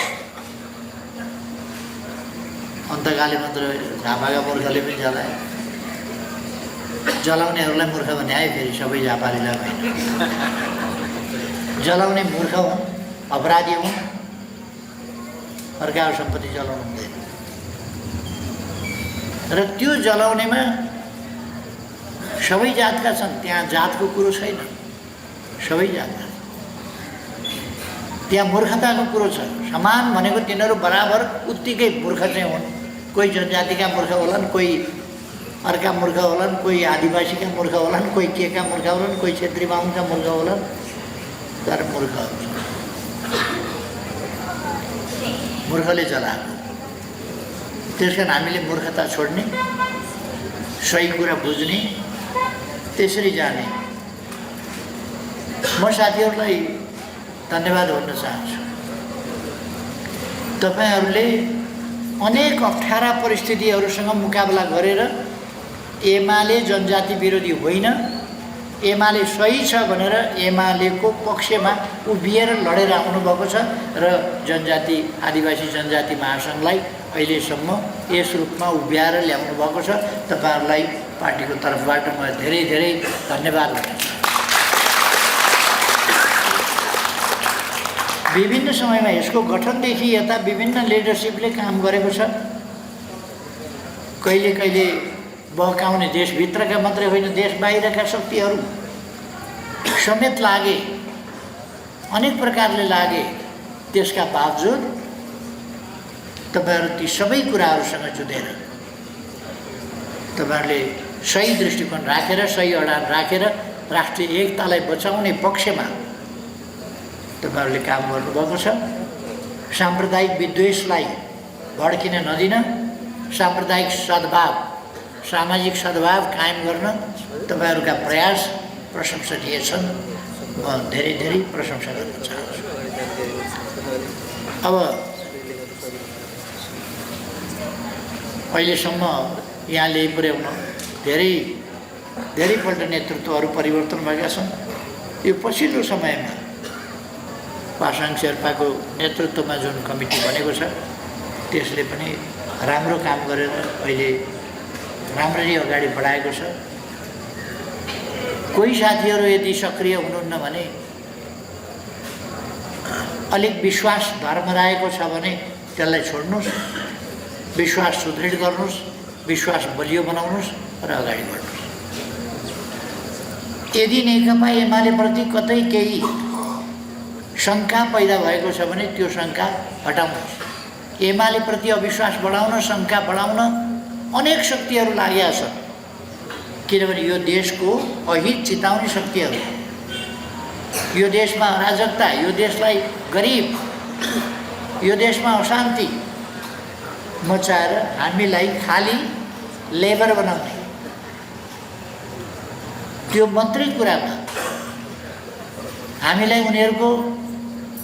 अन्तकाले मात्र झापाका मूर्खले पनि जलाए। जलाउनेहरूलाई मूर्ख भने आए, फेरि सबै झापालीलाई भएन। जलाउने मूर्ख हुन्, अपराधी हुन्, अर्काको सम्पत्ति जलाउनु हुँदैन। र त्यो जलाउनेमा सबै जातका छन्, त्यहाँ जातको कुरो छैन, सबै जातका। त्यहाँ मूर्खताको कुरो छ। समान भनेको तिनीहरू बराबर उत्तिकै मूर्ख चाहिँ हुन्। कोही जनजातिका मूर्ख होलान्, कोही अर्का मूर्ख होलान्, कोही आदिवासीका मूर्ख होलान्, कोही केका मूर्ख होलान्, कोही क्षेत्री बाहुनका मूर्ख होलान्, तर मूर्खहरू छन्। मूर्खले जलाएको। त्यस कारण हामीले मूर्खता छोड्ने, सही कुरा बुझ्ने, त्यसरी जाने। म साथीहरूलाई धन्यवाद भन्न चाहन्छु। तपाईहरूले अनेक अप्ठ्यारा परिस्थितिहरूसँग मुकाबला गरेर एमाले जनजाति विरोधी होइन, एमाले सही छ भनेर एमालेको पक्षमा उभिएर लडेर आउनुभएको छ र जनजाति आदिवासी जनजाति महासङ्घलाई अहिलेसम्म यस रूपमा उभ्याएर ल्याउनु भएको छ। तपाईहरूलाई पार्टीको तर्फबाट म धेरै धेरै धन्यवाद भन्न चाहन्छु। विभिन्न समयमा यसको गठनदेखि यता विभिन्न लिडरसिपले काम गरेको छ। कहिले कहिले बहकाउने देशभित्रका मात्रै होइन, देश बाहिरका शक्तिहरू समेत लागे, अनेक प्रकारले लागे। त्यसका बावजुद तपाईहरू ती सबै कुराहरूसँग जुधेर तपाईहरूले सही दृष्टिकोण राखेर, सही अडान राखेर राष्ट्रिय एकतालाई बचाउने पक्षमा तपाईहरूले काम गर्नुभएको छ। साम्प्रदायिक विद्वेषलाई भड्किन नदिन, साम्प्रदायिक सद्भाव, सामाजिक सद्भाव कायम गर्न तपाईहरूका प्रयास प्रशंसनीय छन्। म धेरै धेरै प्रशंसा गर्न चाहन्छु। अब अहिलेसम्म यहाँ ल्याइपुर्याउन धेरै धेरैपल्ट नेतृत्वहरू परिवर्तन भएका छन्। यो पछिल्लो समयमा पासाङ शेर्पाको नेतृत्वमा जुन कमिटी बनेको छ त्यसले पनि राम्रो काम गरेर अहिले राम्ररी अगाडि बढाएको छ। कोही साथीहरू यदि सक्रिय हुनुहुन्न भने, अलिक विश्वास धर्मराएको छ भने त्यसलाई छोड्नुहोस्, विश्वास सुदृढ गर्नुहोस्, विश्वास बलियो बनाउनुहोस् र अगाडि बढ्नुहोस्। यदि नेकपा एमालेप्रति कतै केही शङ्का पैदा भएको छ भने त्यो शङ्का हटाउनुहोस्। एमालेप्रति अविश्वास बढाउन, शङ्का बढाउन अनेक शक्तिहरू लागेका छन्। किनभने यो देशको अहित चिताउने शक्तिहरू, यो देशमा अराजकता, यो देशलाई गरिब, यो देशमा अशान्ति मचाएर हामीलाई खाली लेबर बनाउने, त्यो मात्रै कुरामा हामीलाई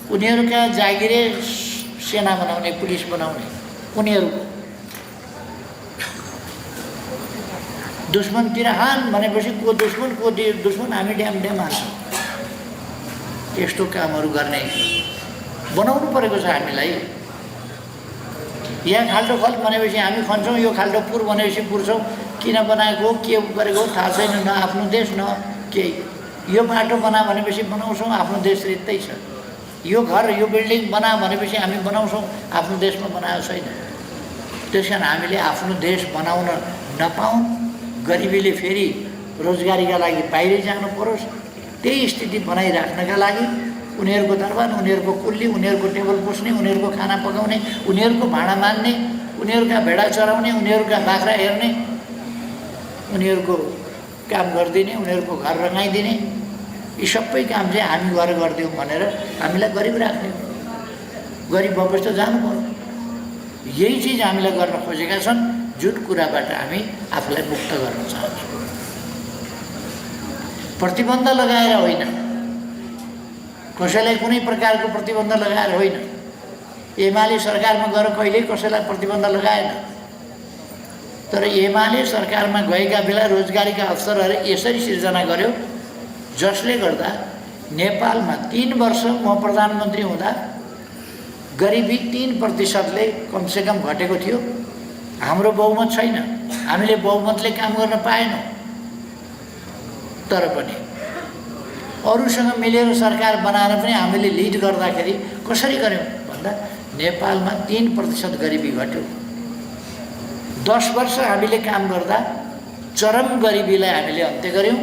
उनीहरूका जागिरे सेना बनाउने, पुलिस बनाउने, उनीहरूको दुश्मनतिर हान भनेपछि को दुश्मन हामी ड्याम हान्छौँ। यस्तो कामहरू गर्ने बनाउनु परेको छ हामीलाई। यहाँ खाल्डो खल भनेपछि हामी खन्छौँ, यो खाल्डो पुर भनेपछि पुर्छौँ। किन बनाएको, के गरेको थाहा छैन, न आफ्नो देश न केही। यो बाटो बना भनेपछि बनाउँछौँ, आफ्नो देश रित्तै छ। यो घर, यो बिल्डिङ बना भनेपछि हामी बनाउँछौँ, आफ्नो देशमा बनाएको छैन। त्यस कारण हामीले आफ्नो देश बनाउन नपाऊँ, गरिबीले फेरि रोजगारीका लागि बाहिरै जानु परोस्, त्यही स्थिति बनाइराख्नका लागि उनीहरूको दरबार, उनीहरूको कुल्ली, उनीहरूको टेबल पुस्ने, उनीहरूको खाना पकाउने, उनीहरूको भाँडा मान्ने, उनीहरूका भेडा चराउने, उनीहरूका बाख्रा हेर्ने, उनीहरूको काम गरिदिने, उनीहरूको घर रङाइदिने, यी सबै काम चाहिँ हामी गरिदिउँ भनेर हामीलाई गरिब राख्ने, गरिब भएपछि त जानु पर्यो। यही चिज हामीलाई गर्न खोजेका छन्, जुन कुराबाट हामी आफूलाई मुक्त गर्न चाहन्छौँ। प्रतिबन्ध लगाएर होइन, कसैलाई कुनै प्रकारको प्रतिबन्ध लगाएर होइन। एमाले सरकारमा गएर कहिल्यै कसैलाई प्रतिबन्ध लगाएन। तर एमाले सरकारमा गएका बेला रोजगारीका अवसरहरू यसरी सिर्जना गर्यो जसले गर्दा नेपालमा 3 वर्ष म प्रधानमन्त्री हुँदा गरिबी 3%ले कमसेकम घटेको थियो। हाम्रो बहुमत छैन, हामीले बहुमतले काम गर्न पाएनौँ। तर पनि अरूसँग मिलेर सरकार बनाएर पनि हामीले लिड गर्दाखेरि कसरी गर्यौँ भन्दा नेपालमा 3% गरिबी घट्यो। 10 वर्ष हामीले काम गर्दा चरम गरिबीलाई हामीले अन्त्य गर्यौँ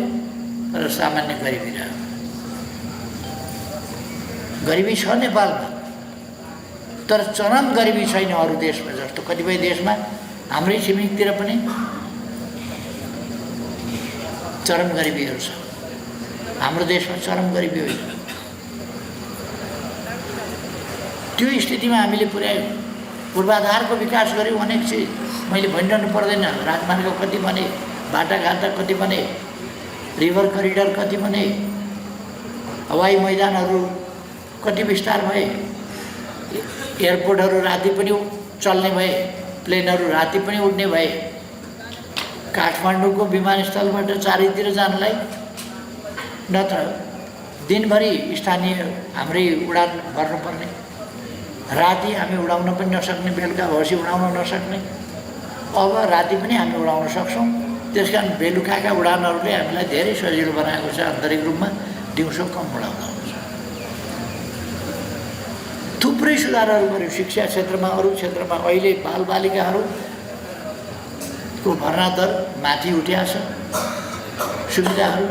र सामान्य गरिबी रह्यो। गरिबी छ नेपालमा, तर चरम गरिबी छैन अरू देशमा जस्तो। कतिपय देशमा हाम्रै छिमेकतिर पनि चरम गरिबीहरू छ, हाम्रो देशमा चरम गरिबी होइन। त्यो स्थितिमा हामीले पुर्यायौँ। पूर्वाधारको विकास गऱ्यौँ, अनेक चिज मैले भनिरहनु पर्दैन। राजमार्ग कति बने, बाटाघाटा कति बने, रिभर करिडर कति बने, हवाई मैदानहरू कति विस्तार भए, एयरपोर्टहरू राति पनि चल्ने भए, प्लेनहरू राति पनि उड्ने भए, काठमाडौँको विमानस्थलबाट चारैतिर जानलाई नत्र दिनभरि स्थानीय हाम्रै उडान भर्नुपर्ने, राति हामी उडाउन पनि नसक्ने, बेलुका भएपछि उडाउन नसक्ने। अब राति पनि हामी उडाउन सक्छौँ। त्यसकारण बेलुकाका उडानहरूले हामीलाई धेरै सजिलो बनाएको छ आन्तरिक रूपमा, दिउँसो कम उडाउँदा हुन्छ। थुप्रै सुधारहरू गर्यो शिक्षा क्षेत्रमा, अरू क्षेत्रमा। अहिले बालबालिकाहरूको भर्ना दर माथि उठ्या छ, सुविधाहरू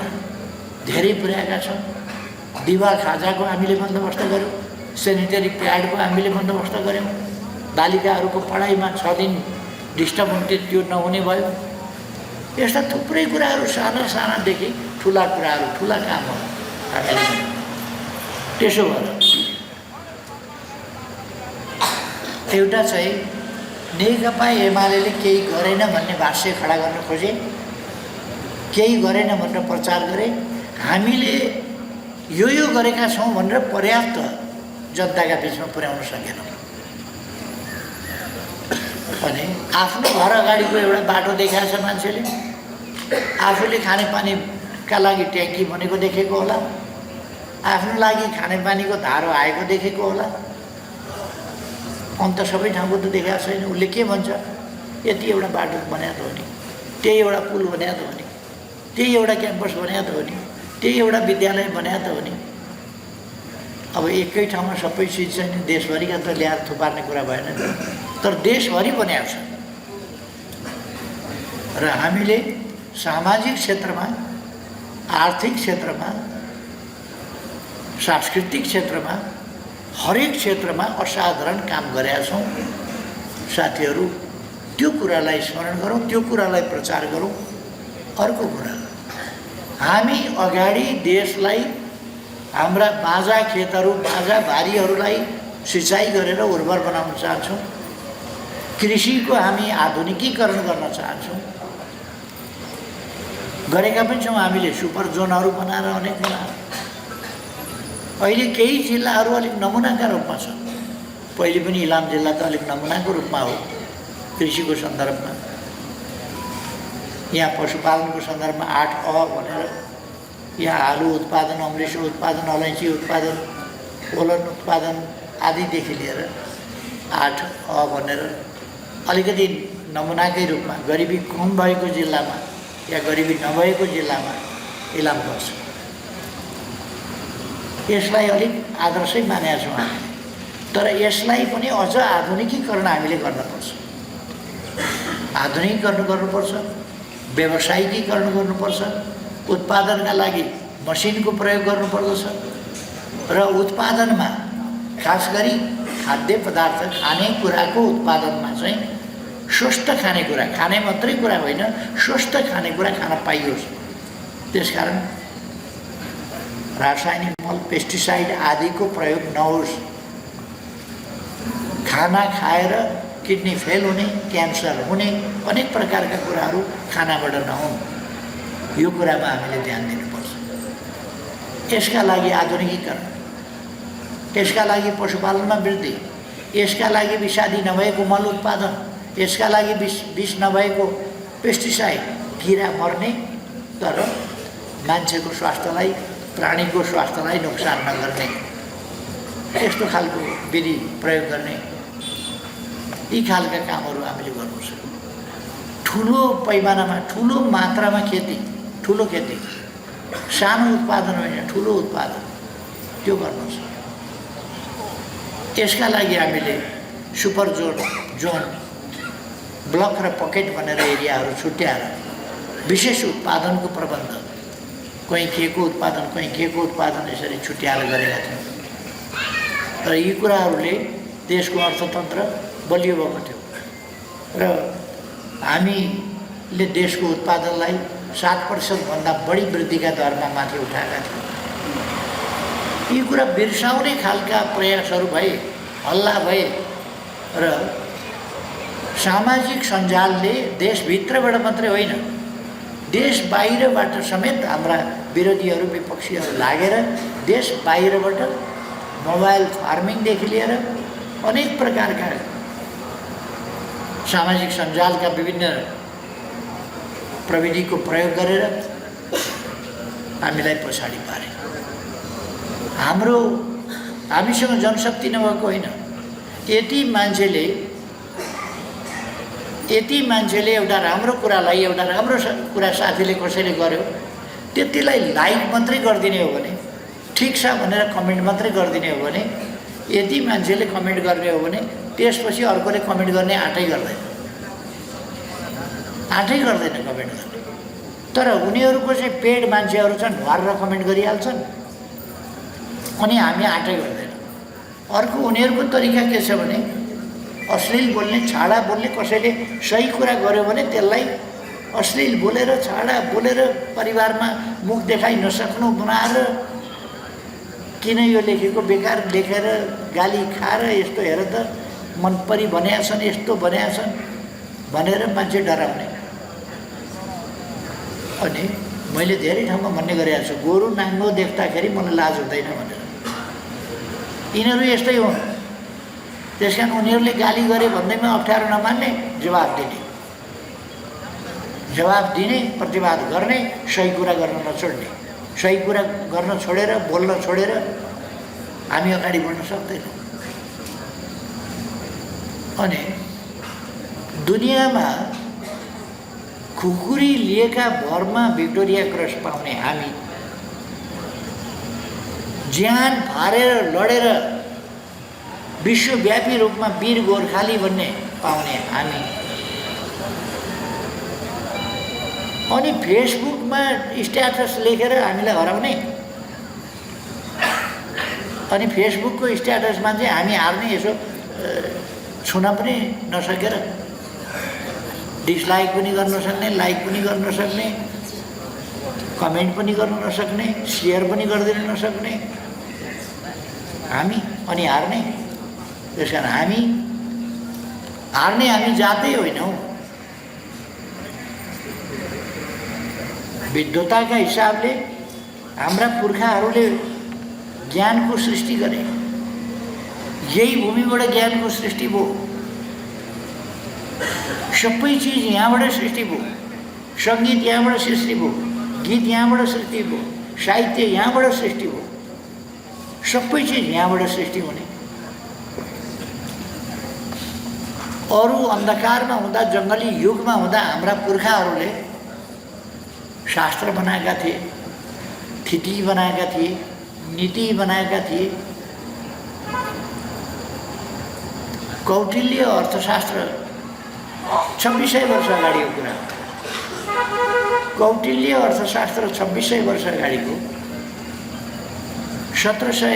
धेरै पुर्याएका छौँ। दिवा खाजाको हामीले बन्दोबस्त गऱ्यौँ, सेनिटरी प्याडको हामीले बन्दोबस्त गऱ्यौँ। बालिकाहरूको पढाइमा 6 दिन डिस्टर्ब हुन्थ्यो, त्यो नहुने भयो। यस्ता थुप्रै कुराहरू, साना सानादेखि ठुला कुराहरू, ठुला कामहरू हामीले गर्यौँ। त्यसो भएर एउटा चाहिँ नेकपा एमाले केही गरेन भन्ने भाष्य खडा गर्न खोजे, केही गरेन भनेर प्रचार गरे। हामीले यो गरेका छौँ भनेर पर्याप्त जनताका बिचमा पुर्याउन सकेनौँ। अनि आफ्नो घर अगाडिको एउटा बाटो देखाएको छ मान्छेले, आफूले खानेपानीका लागि ट्याङ्की बनेको देखेको होला, आफ्नो लागि खानेपानीको धारो आएको देखेको होला। अन्त सबै ठाउँको त देखाएको छैन। उसले के भन्छ, यति एउटा बाटो बनाएको हो नि, त्यही एउटा पुल बनाएको हो नि, त्यही एउटा क्याम्पस बनाएको हो नि, त्यही एउटा विद्यालय बनाएको हो नि। अब एकै ठाउँमा सबै चिज छैन, देशभरिका त ल्याएर थुपार्ने कुरा भएन, तर देशभरि बनाएको छ। र हामीले सामाजिक क्षेत्रमा, आर्थिक क्षेत्रमा, सांस्कृतिक क्षेत्रमा, हरेक क्षेत्रमा असाधारण काम गरेका छौँ। साथीहरू, त्यो कुरालाई स्मरण गरौँ, त्यो कुरालाई प्रचार गरौँ। अर्को कुरा, हामी अगाडि देशलाई, हाम्रा बाँझा खेतहरू, बाँझा बारीहरूलाई सिँचाइ गरेर उर्वर बनाउन चाहन्छौँ। कृषिको हामी आधुनिकीकरण गर्न चाहन्छौँ। गरेका पनि छौँ हामीले, सुपर जोनहरू बनाएर अनेक बनाएर। अहिले केही जिल्लाहरू अलिक नमुनाका रूपमा छ। पहिले पनि इलाम जिल्ला त अलिक नमुनाको रूपमा हो कृषिको सन्दर्भमा। यहाँ पशुपालनको सन्दर्भमा 8 अ भनेर, यहाँ आलु उत्पादन, अमृषो उत्पादन, अलैँची उत्पादन, ओलन उत्पादन आदिदेखि लिएर 8 अ भनेर अलिकति नमुनाकै रूपमा गरिबी कम भएको जिल्लामा या गरिबी नभएको जिल्लामा इलाम गर्छ। यसलाई अलिक आदर्शै मानेका छौँ हामीले, तर यसलाई पनि अझ आधुनिकीकरण हामीले गर्नुपर्छ। आधुनिकीकरण गर्नुपर्छ, व्यावसायिकीकरण गर्नुपर्छ, उत्पादनका लागि मसिनको प्रयोग गर्नुपर्दछ र उत्पादनमा खास गरी खाद्य पदार्थ, खानेकुराको उत्पादनमा चाहिँ स्वस्थ खानेकुरा, खाने मात्रै कुरा होइन, स्वस्थ खानेकुरा खान पाइयोस्। त्यसकारण रासायनिक मल, पेस्टिसाइड आदिको प्रयोग नहोस्। खाना खाएर किडनी फेल हुने, क्यान्सर हुने, अनेक प्रकारका कुराहरू खानाबाट नहुन्। यो कुरामा हामीले ध्यान दिनुपर्छ। यसका लागि आधुनिकीकरण, यसका लागि पशुपालनमा वृद्धि, यसका लागि विषादी नभएको मल उत्पादन, यसका लागि विष नभएको पेस्टिसाइड, किरा मर्ने तर मान्छेको स्वास्थ्यलाई प्राणीको स्वास्थ्यलाई नोक्सान नगर्ने यस्तो खालको विधि प्रयोग गर्ने यी खालका कामहरू हामीले गर्नु छ। ठुलो पैमानामा ठुलो मात्रामा खेती, ठुलो खेती, सानो उत्पादन होइन ठुलो उत्पादन त्यो गर्नु छ। यसका लागि हामीले सुपर जोन ब्लक र पकेट भनेर एरियाहरू छुट्याएर विशेष उत्पादनको प्रबन्ध, कहीँ केको उत्पादन कहीँ केको उत्पादन यसरी छुट्याएर गरेका थियौँ र यी कुराहरूले देशको अर्थतन्त्र बलियो भएको थियो र हामीले देशको उत्पादनलाई 7% भन्दा बढी वृद्धिका दरमा माथि उठाएका थियौँ। यी कुरा बिर्साउने खालका प्रयासहरू भए, हल्ला भए र सामाजिक सञ्जालले देशभित्रबाट मात्रै होइन देश बाहिरबाट समेत हाम्रा विरोधीहरू विपक्षीहरू लागेर देश बाहिरबाट मोबाइल फार्मिङदेखि लिएर अनेक प्रकारका सामाजिक सञ्जालका विभिन्न प्रविधिको प्रयोग गरेर हामीलाई पछाडि पारे। हामीसँग जनशक्ति नभएको होइन, यति मान्छेले एउटा राम्रो कुरालाई, एउटा राम्रो कुरा साथीले कसैले गर्यो त्यतिलाई लाइक मात्रै गरिदिने हो भने, ठिक छ भनेर कमेन्ट मात्रै गरिदिने हो भने, यति मान्छेले कमेन्ट गर्ने हो भने त्यसपछि अर्कोले कमेन्ट गर्ने आँटै गर्दैन कमेन्ट गर्ने। तर उनीहरूको चाहिँ पेड मान्छेहरू छन्, वार कमेन्ट गरिहाल्छन् अनि हामी आँटै गर्दैन। अर्को उनीहरूको तरिका के छ भने अश्लील बोल्ने, छाडा बोल्ने, कसैले सही कुरा गर्यो भने त्यसलाई अश्लील बोलेर, छाडा बोलेर परिवारमा मुख देखाइ नसक्नु बनाएर, किन यो लेखेको बेकार लेखेर गाली खाएर यस्तो हेर त मन परी भनेका छन्, यस्तो भनेका छन् भनेर मान्छे डराउने। अनि मैले धेरै ठाउँमा भन्ने गरेको छु, गोरु नाङ्गो देख्दाखेरि मलाई लाज हुँदैन भनेर। यिनीहरू यस्तै हुन्। त्यस कारण उनीहरूले गाली गरे भन्दैमा अप्ठ्यारो नमान्ने, जवाब दिने, प्रतिवाद गर्ने, सही कुरा गर्न नछोड्ने। सही कुरा गर्न छोडेर, बोल्न छोडेर हामी अगाडि बढ्न सक्दैनौँ। अनि दुनियाँमा खुकुरी लिएका भरमा भिक्टोरिया क्रस पाउने हामी, ज्यान फारेर लडेर विश्वव्यापी रूपमा वीर गोर्खाली भन्ने पाउने हामी, अनि फेसबुकमा स्ट्याटस लेखेर हामीलाई हराउने, अनि फेसबुकको स्ट्याटसमा चाहिँ हामी हार्ने, यसो छुन पनि नसकेर डिसलाइक पनि गर्न सक्ने, लाइक पनि गर्न सक्ने, कमेन्ट पनि गर्न नसक्ने, सेयर पनि गरिदिन नसक्ने हामी, अनि हार्ने। त्यस कारण हामी जातै होइनौँ। विद्वताका हिसाबले हाम्रा पुर्खाहरूले ज्ञानको सृष्टि गरे, यही भूमिबाट ज्ञानको सृष्टि भयो। सबै चिज यहाँबाट सृष्टि भयो। सङ्गीत यहाँबाट सृष्टि भयो, गीत यहाँबाट सृष्टि भयो, साहित्य यहाँबाट सृष्टि भयो। सबै चिज यहाँबाट सृष्टि हुने। अरू अन्धकारमा हुँदा, जङ्गली युगमा हुँदा हाम्रा पुर्खाहरूले शास्त्र बनाएका थिए, थिति बनाएका थिए, नीति बनाएका थिए। कौटिल्य अर्थशास्त्र 2600 वर्ष अगाडिको कुरा। कौटिल्य अर्थशास्त्र 2600 वर्ष अगाडिको 1700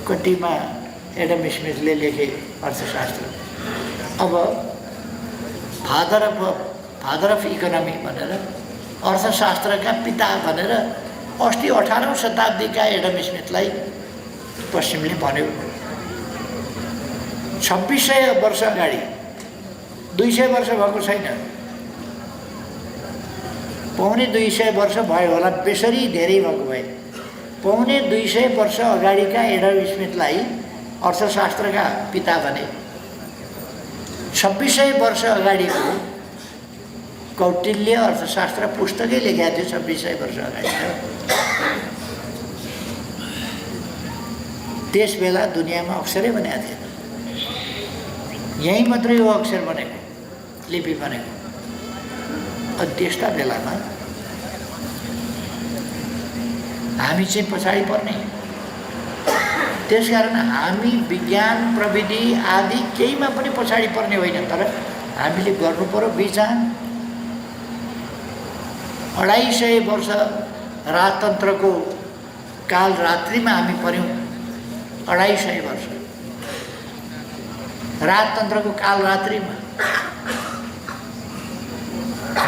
कतिमा एडम स्मिथले लेखे अर्थशास्त्र। अब फादर अफ इकोनोमी भनेर, अर्थशास्त्रका पिता भनेर अस्ति 18औं शताब्दीका एडम स्मिथलाई पश्चिमले भन्यो। 2600 वर्ष अगाडि, 200 वर्ष भएको छैन, पौने 200 वर्ष भयो होला, बेसरी धेरै भएको भए। पौने 200 वर्ष अगाडिका एडम स्मिथलाई अर्थशास्त्रका पिता भने। 2600 वर्ष अगाडिको कौटिल्य अर्थशास्त्र पुस्तकै लेखेको थियो 2600 वर्ष अगाडि। त्यस बेला दुनियाँमा अक्षरै बनेको थिएन, यहीँ मात्रै हो अक्षर बनेको, लिपि बनेको। अनि त्यस्ता बेलामा हामी चाहिँ पछाडि पर्ने। त्यसकारण हामी विज्ञान प्रविधि आदि केहीमा पनि पछाडि पर्ने होइन, तर हामीले गर्नु पर्यो विचार। 250 वर्ष राजतन्त्रको काल रात्रिमा हामी पर्यौँ। 250 वर्ष राजतन्त्रको काल रात्रिमा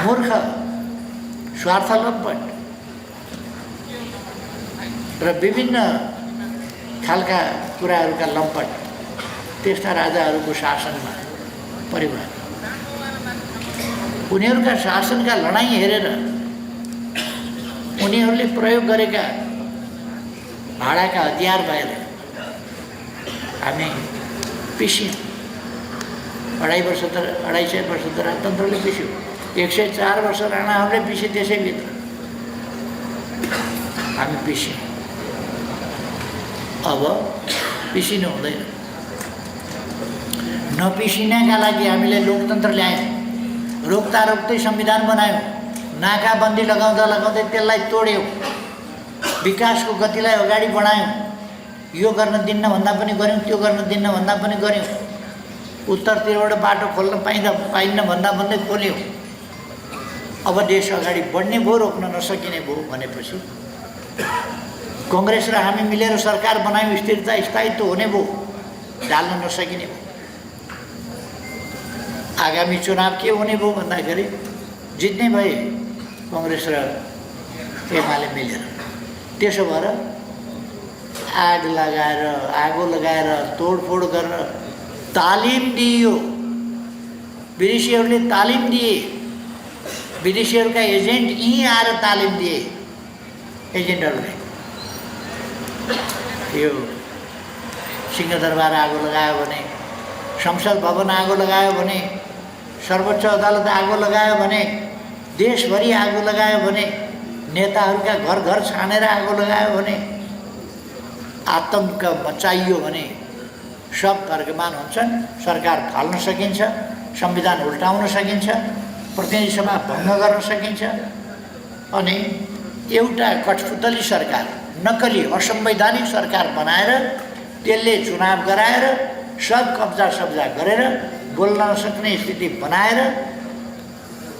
मूर्ख, स्वार्थलम्पट र विभिन्न खालका कुराहरूका लम्पट त्यस्ता राजाहरूको शासनमा परिवार, उनीहरूका शासनका लडाइँ हेरेर उनीहरूले प्रयोग गरेका भाडाका हतियार भएर हामी पिस्यौँ। 250 वर्ष त 250 वर्ष त राजतन्त्रले पिस्यो, 104 वर्ष राणाहरूले पिसे। त्यसैभित्र हामी पिस्यौँ। अब पिसिनु हुँदैन। नपिसिनका लागि हामीले लोकतन्त्र ल्यायौँ, रोक्दा रोक्दै संविधान बनायौँ, नाकाबन्दी लगाउँदा लगाउँदै त्यसलाई तोड्यौँ, विकासको गतिलाई अगाडि बढायौँ। यो गर्न दिन्न भन्दा पनि गऱ्यौँ, त्यो गर्न दिन्न भन्दा पनि गऱ्यौँ। उत्तरतिरबाट बाटो खोल्न पाइन्न भन्दा भन्दै खोल्यौँ। अब देश अगाडि बढ्ने भयो, रोक्न नसकिने भयो भनेपछि कांग्रेस र हामी मिलेर सरकार बनायौँ, स्थिरता स्थायित्व हुने भयो, ढाल्न नसकिने भयो। आगामी चुनाव के हुने भयो भन्दाखेरि जित्ने भए कांग्रेस र एमाले मिलेर। त्यसो भएर आगो लगाएर तोडफोड गरेर तालिम दियो। विदेशीहरूले तालिम दिए, विदेशीहरूका एजेन्ट यहीँ आएर तालिम दिए। एजेन्टहरूले यो सिंहदरबार आगो लगायो भने, संसद भवन आगो लगायो भने, सर्वोच्च अदालत आगो लगायो भने, देशभरि आगो लगायो भने, नेताहरूका घर घर छानेर आगो लगायो भने, आतंक मचाइयो भने सब तर्कमान हुन्छन्। सरकार फाल्न सकिन्छ, संविधान उल्टाउन सकिन्छ, प्रतिनिधि सभा भङ्ग गर्न सकिन्छ। अनि एउटा कठपुतली सरकार, नक्कली असंवैधानिक सरकार बनाएर त्यसले चुनाव गराएर सब कब्जा सब्जा गरेर बोल्न नसक्ने स्थिति बनाएर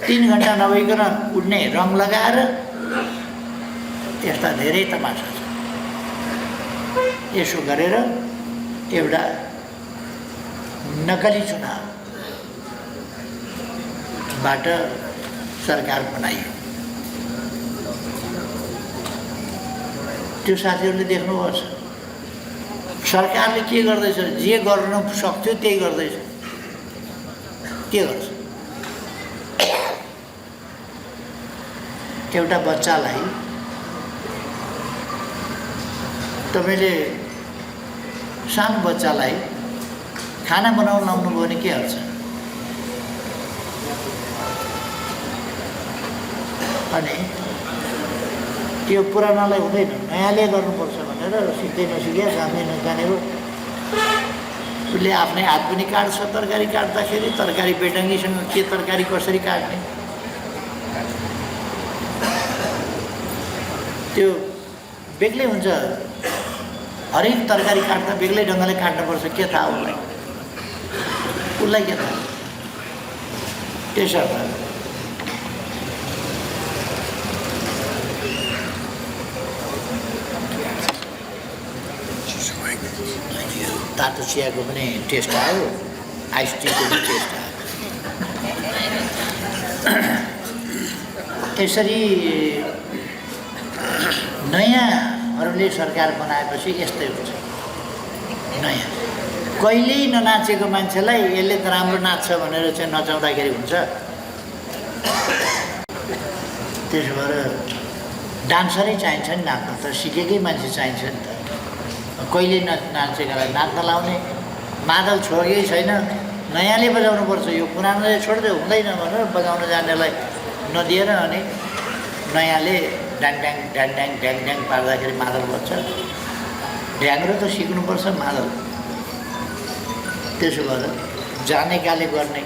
3 घण्टा नभइकन उड्ने रङ लगाएर यस्ता धेरै तमासा छ। यसो गरेर एउटा नक्कली चुनावबाट सरकार बनाइयो। त्यो साथीहरूले देख्नुपर्छ सरकारले के गर्दैछ। जे गर्न सक्थ्यो त्यही गर्दैछ। के गर्छ? एउटा बच्चालाई तपाईँले सानो बच्चालाई खाना बनाउन लाउनुभयो भने के गर्छ? अनि त्यो पुरानालाई हुँदैन, नयाँले गर्नुपर्छ भनेर सिक्दै नसिके, जान्दै नजानेको उसले आफ्नै हात पनि काट्छ। तरकारी काट्दाखेरि तरकारी बेडङ्गीसँग के तरकारी कसरी काट्ने त्यो बेग्लै हुन्छ। हरेक तरकारी काट्दा बेग्लै ढङ्गले काट्नुपर्छ। के थाहा उसलाई के थाहा? त्यसर्थ तातो चियाको पनि टेस्ट आयो, आइस टीको पनि टेस्ट आयो। यसरी नयाँहरूले सरकार बनाएपछि यस्तै हुन्छ। नयाँ कहिल्यै ननाचेको मान्छेलाई यसले त राम्रो नाच्छ भनेर चाहिँ नचाउँदाखेरि हुन्छ। त्यसो भएर डान्सरै चाहिन्छ नि नाच्न त, सिकेकै मान्छे चाहिन्छ नि त। कहिले नाचेकोलाई नाच्न लाउने मादल छोडेकै छैन, नयाँले बजाउनुपर्छ। यो पुरानोले छोड्दै हुँदैन भनेर बजाउन जान्नेलाई नदिएर अनि नयाँले ड्याङ ड्याङ ड्याङ ड्याङ ड्याङ ड्याङ पार्दाखेरि मादल बज्छ। ढ्याङ्ग्रो त सिक्नुपर्छ मादल। त्यसो भएर जानेकाले गर्ने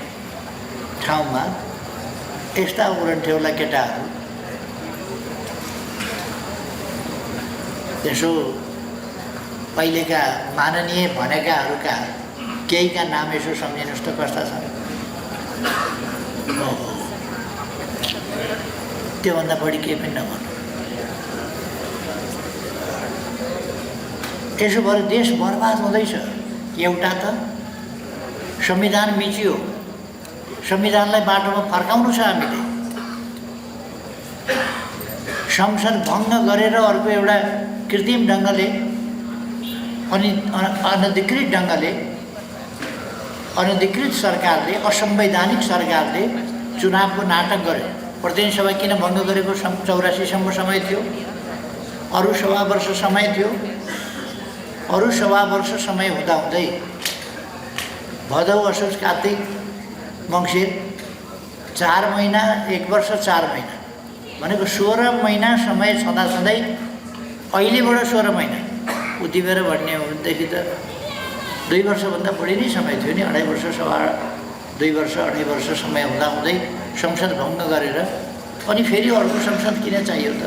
ठाउँमा यस्ता उरन्ठेउला केटाहरू त्यसो पहिलेका माननीय भनेकाहरूका केहीका नाम यसो सम्झिनुहोस् त कस्ता छन्। त्योभन्दा बढी केही पनि नभन्नु। त्यसो भएर देश बर्बाद हुँदैछ। एउटा त संविधान मिचियो, संविधानलाई बाटोमा फर्काउनु छ हामीले। संसद भङ्ग गरेर अर्को एउटा कृत्रिम ढङ्गले अनि अनधिकृत ढङ्गले अनधिकृत सरकारले असंवैधानिक सरकारले चुनावको नाटक गर्यो। प्रतिनिधि सभा किन भङ्ग गरेको 84सम्म समय थियो। अरू सभा वर्ष समय थियो। अरू सभा वर्ष समय हुँदाहुँदै भदौ असोज कार्तिक मङ्सिर 4 महिना 1 वर्ष 4 महिना भनेको 16 महिना समय छँदाछँदै अहिलेबाट 16 महिना उति बेर भन्ने हो भनेदेखि त 2 वर्षभन्दा बढी नै समय थियो नि। 2.5 वर्ष सभा 2 वर्ष 2.5 वर्ष समय हुँदाहुँदै संसद भङ्ग गरेर अनि फेरि अर्को संसद किन चाहियो त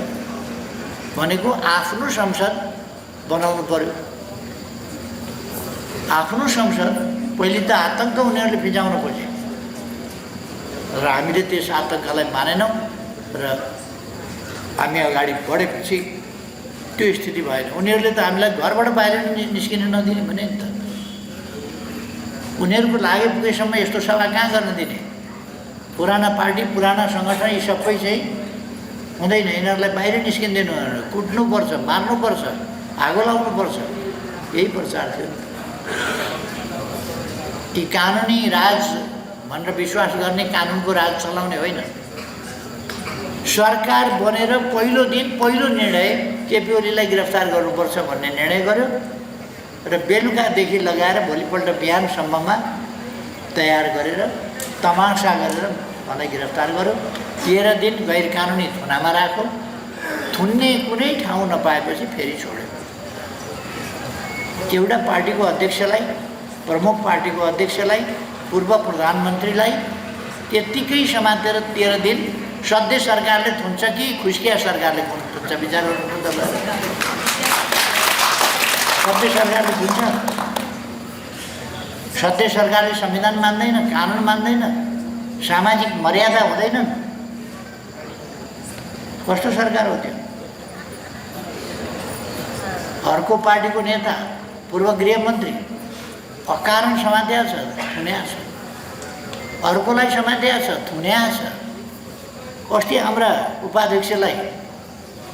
भनेको आफ्नो संसद बनाउनु पर्यो। आफ्नो संसद पहिले त आतङ्क उनीहरूले फिजाउन खोजे र हामीले त्यस आतङ्कलाई मानेनौँ र हामी अगाडि बढेपछि त्यो स्थिति भएन। उनीहरूले त हामीलाई घरबाट बाहिर निस्किन नदिने भने नि त। उनीहरूको लागि पुगेसम्म यस्तो सभा कहाँ गर्न दिने। पुराना पार्टी पुराना सङ्गठन यी सबै चाहिँ हुँदैन। यिनीहरूलाई बाहिर निस्किँदैन। कुट्नुपर्छ, मार्नुपर्छ, आगो लाउनुपर्छ। यही प्रचार थियो। कि कानुनी राज भनेर विश्वास गर्ने, कानुनको राज चलाउने होइन। सरकार बनेर पहिलो दिन पहिलो निर्णय केपी ओलीलाई गिरफ्तार गर्नुपर्छ भन्ने निर्णय गर्यो र बेलुकादेखि लगाएर भोलिपल्ट बिहानसम्ममा तयार गरेर तमासा गरेर मलाई गिरफ्तार गर्यो। 13 दिन गैर कानुनी थुनामा राख्यो। थुन्ने कुनै ठाउँ नपाएपछि फेरि छोड्यो। एउटा पार्टीको अध्यक्षलाई, प्रमुख पार्टीको अध्यक्षलाई, पूर्व प्रधानमन्त्रीलाई त्यत्तिकै समातेर 13 दिन सधैँ सरकारले थुन्छ कि खुस्किया सरकारले थुन्छ विचार गर्नु तपाईँ। सधैँ सरकारले थुन्छ। सधैँ सरकारले संविधान मान्दैन, कानुन मान्दैन, सामाजिक मर्यादा हुँदैन। कस्तो सरकार हो त्यो। अर्को पार्टीको नेता पूर्व गृहमन्त्री अकारण समातेको छ, थुन्या छ। अर्कोलाई समातेको छ, थुन्या छ। अस्ति हाम्रा उपाध्यक्षलाई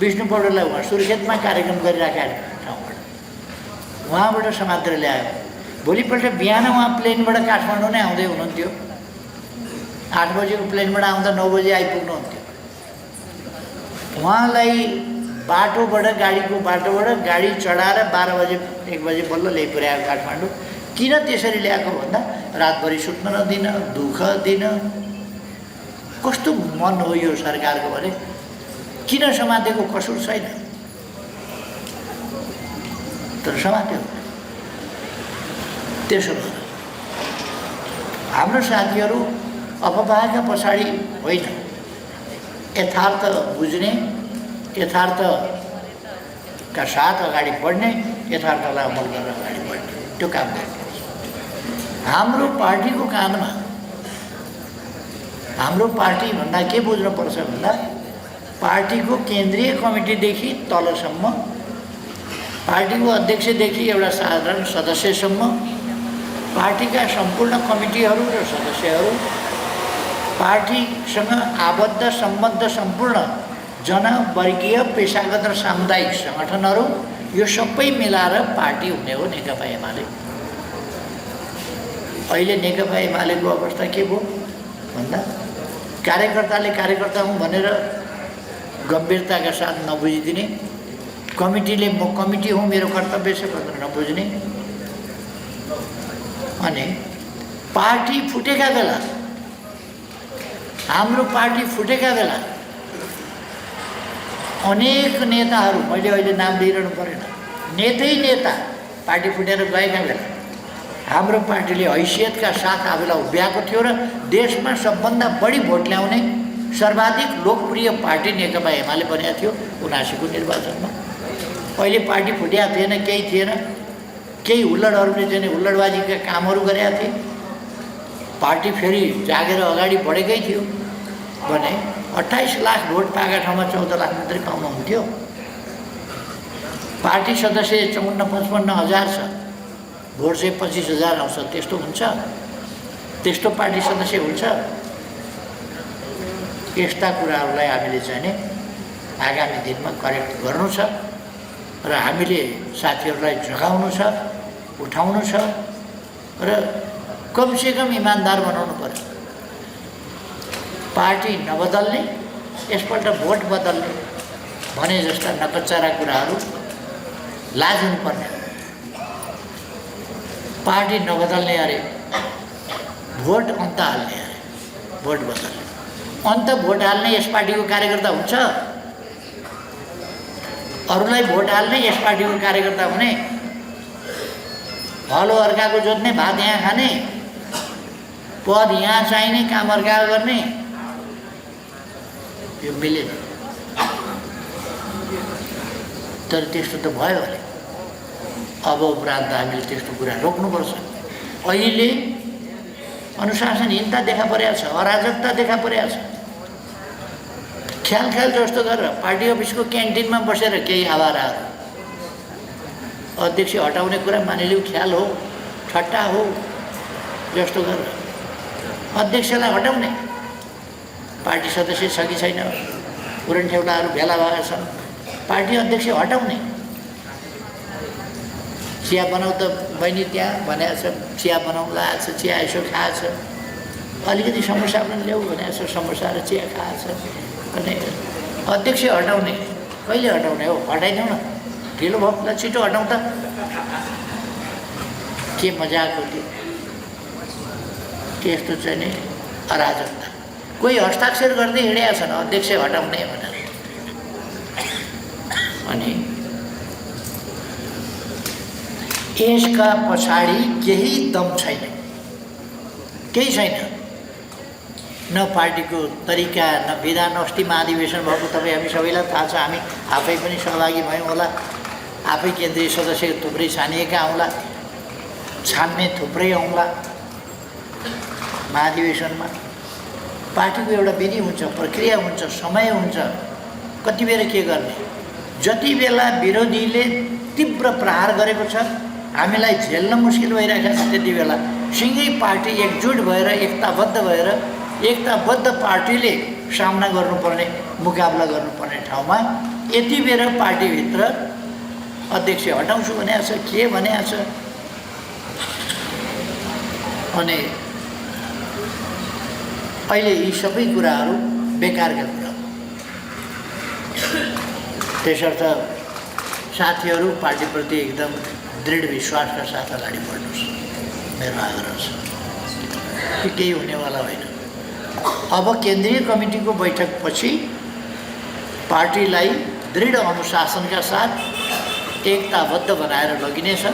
विष्णु पौडेललाई उहाँ सुर्खेतमा कार्यक्रम गरिराखेको ठाउँबाट उहाँबाट समातेर ल्यायो। भोलिपल्ट बिहान उहाँ प्लेनबाट काठमाडौँ नै आउँदै हुनुहुन्थ्यो। 8 बजेको प्लेनबाट आउँदा 9 बजे आइपुग्नुहुन्थ्यो। उहाँलाई बाटोबाट गाडीको बाटोबाट गाडी चढाएर 12 बजे 1 बजे बल्ल ल्याइ पुर्यायो काठमाडौँ। किन त्यसरी ल्याएको भन्दा रातभरि सुत्न नदिन, दुःख दिन। कस्तो मन हो यो सरकारको भने। किन समातेको कसुर छैन तर समात्यो। त्यसो भएर हाम्रो साथीहरू अफवाहका पछाडि होइन, यथार्थ बुझ्ने, यथार्थका साथ अगाडि बढ्ने, यथार्थलाई अमल गरेर अगाडि बढ्ने त्यो काम गर्नुपर्छ। हाम्रो पार्टीको काममा हाम्रो पार्टी भन्दा के बुझ्नुपर्छ भन्दा पार्टीको केन्द्रीय कमिटीदेखि तलसम्म, पार्टीको अध्यक्षदेखि एउटा साधारण सदस्यसम्म, पार्टीका सम्पूर्ण कमिटीहरू र सदस्यहरू, पार्टीसँग आबद्ध सम्बद्ध सम्पूर्ण जनवर्गीय पेशागत र सामुदायिक सङ्गठनहरू, यो सबै मिलाएर पार्टी हुने हो नेकपा एमाले। अहिले नेकपा एमालेको अवस्था के भयो भन्दा कार्यकर्ताले कार्यकर्ता हुँ भनेर गम्भीरताका साथ नबुझिदिने, कमिटीले म कमिटी हुँ मेरो कर्तव्य छ भनेर नबुझ्ने, अनि पार्टी फुटेका बेला हाम्रो पार्टी फुटेका बेला अनेक नेताहरू, मैले अहिले नाम लिइरहनु परेन, नेता पार्टी फुटेर गएका बेला हाम्रो पार्टीले हैसियतका साथ आफूलाई उभ्याएको थियो र देशमा सबभन्दा बढी भोट ल्याउने सर्वाधिक लोकप्रिय पार्टी नेकपा एमाले बनेको थियो 79 को निर्वाचनमा। अहिले पार्टी फुटेको थिएन, केही थिएन, केही हुल्लडहरूले चाहिँ हुल्लडबाजीका कामहरू गरेका थिए, पार्टी फेरि जागेर अगाडि बढेकै थियो भने 28 लाख भोट पाएका ठाउँमा 14 लाख मात्रै पाउनुहुन्थ्यो। पार्टी सदस्य 54-55 हजार छ, भोट चाहिँ 25,000 आउँछ, त्यस्तो हुन्छ? त्यस्तो पार्टी सदस्य हुन्छ? यस्ता कुराहरूलाई हामीले चाहिँ नि आगामी दिनमा करेक्ट गर्नु छ र हामीले साथीहरूलाई जगाउनु छ, उठाउनु छ र कमसेकम इमान्दार बनाउनु पर्छ। पार्टी नबदल्ने, यसपल्ट भोट बदल्ने भने जस्ता नकच्चारा कुराहरू लाजनु पर्ने। पार्टी नबदल्ने अरे, भोट अन्त हाल्ने अरे, भोट बदल्ने अन्त भोट हाल्ने यस पार्टीको कार्यकर्ता हुन्छ? अरूलाई भोट हाल्ने यस पार्टीको कार्यकर्ता हुने? हलो अर्काको जोत्ने, भात यहाँ खाने, पद यहाँ चाहिने, काम अर्काको गर्ने, यो मिलेन। तर त्यस्तो त भयो अरे। अब उपरान्त हामीले त्यस्तो कुरा रोक्नुपर्छ। अहिले अनुशासनहीनता देखा परेको छ, अराजकता देखा परेको छ। ख्याल जस्तो गरेर पार्टी अफिसको क्यान्टिनमा बसेर केही आवाराहरू अध्यक्ष हटाउने कुरा मानिलिउँ ख्याल हो, ठट्टा हो जस्तो गरेर अध्यक्षलाई हटाउने, पार्टी सदस्य छ कि छैन, उरनठेउलाहरू भेला भएका छन्, पार्टी अध्यक्ष हटाउने। चिया बनाऊ त बहिनी त्यहाँ भनेको छ, चिया बनाउनु लागेको छ, चिया यसो खाएको छ, अलिकति समोसा पनि ल्याऊ भनेको छ, समोसा र चिया खाएको छ भने अध्यक्ष हटाउने। कहिले हटाउने हो? हटाइदेऊ न, ढिलो भयो ल, छिटो हटाउँ त। के मजाक हो त्यो? त्यस्तो चाहिँ नि अराजकता। कोही हस्ताक्षर गर्दै हिँडेका छन् अध्यक्ष हटाउने भनेर। अनि यसका पछाडि केही दम छैन, केही छैन। न पार्टीको तरिका, न विधान। अस्ति महाधिवेशन भएको तपाईँ हामी सबैलाई थाहा छ, हामी आफै पनि सहभागी भयौँ होला, आफै केन्द्रीय सदस्य थुप्रै छानिएका आउँला, छान्ने थुप्रै आउँला। महाधिवेशनमा पार्टीको एउटा विधि हुन्छ, प्रक्रिया हुन्छ, समय हुन्छ, कति बेला के गर्ने। जति बेला विरोधीले तीव्र प्रहार गरेको छ, हामीलाई झेल्न मुस्किल भइरहेको छ, त्यति बेला सिँगै पार्टी एकजुट भएर, एकताबद्ध भएर, एकताबद्ध पार्टीले सामना गर्नुपर्ने, मुकाबला गर्नुपर्ने ठाउँमा यति बेला पार्टीभित्र अध्यक्ष हटाउँछु भनेको छ, के भनेको छ। अनि अहिले यी सबै कुराहरू बेकारका कुरा हो। त्यसर्थ साथीहरू पार्टीप्रति एकदम दृढ विश्वासका साथ अगाडि बढ्नुहोस्, मेरो आग्रह छ। कि केही हुनेवाला होइन। अब केन्द्रीय कमिटीको बैठकपछि पार्टीलाई दृढ अनुशासनका साथ एकताबद्ध बनाएर लगिनेछ,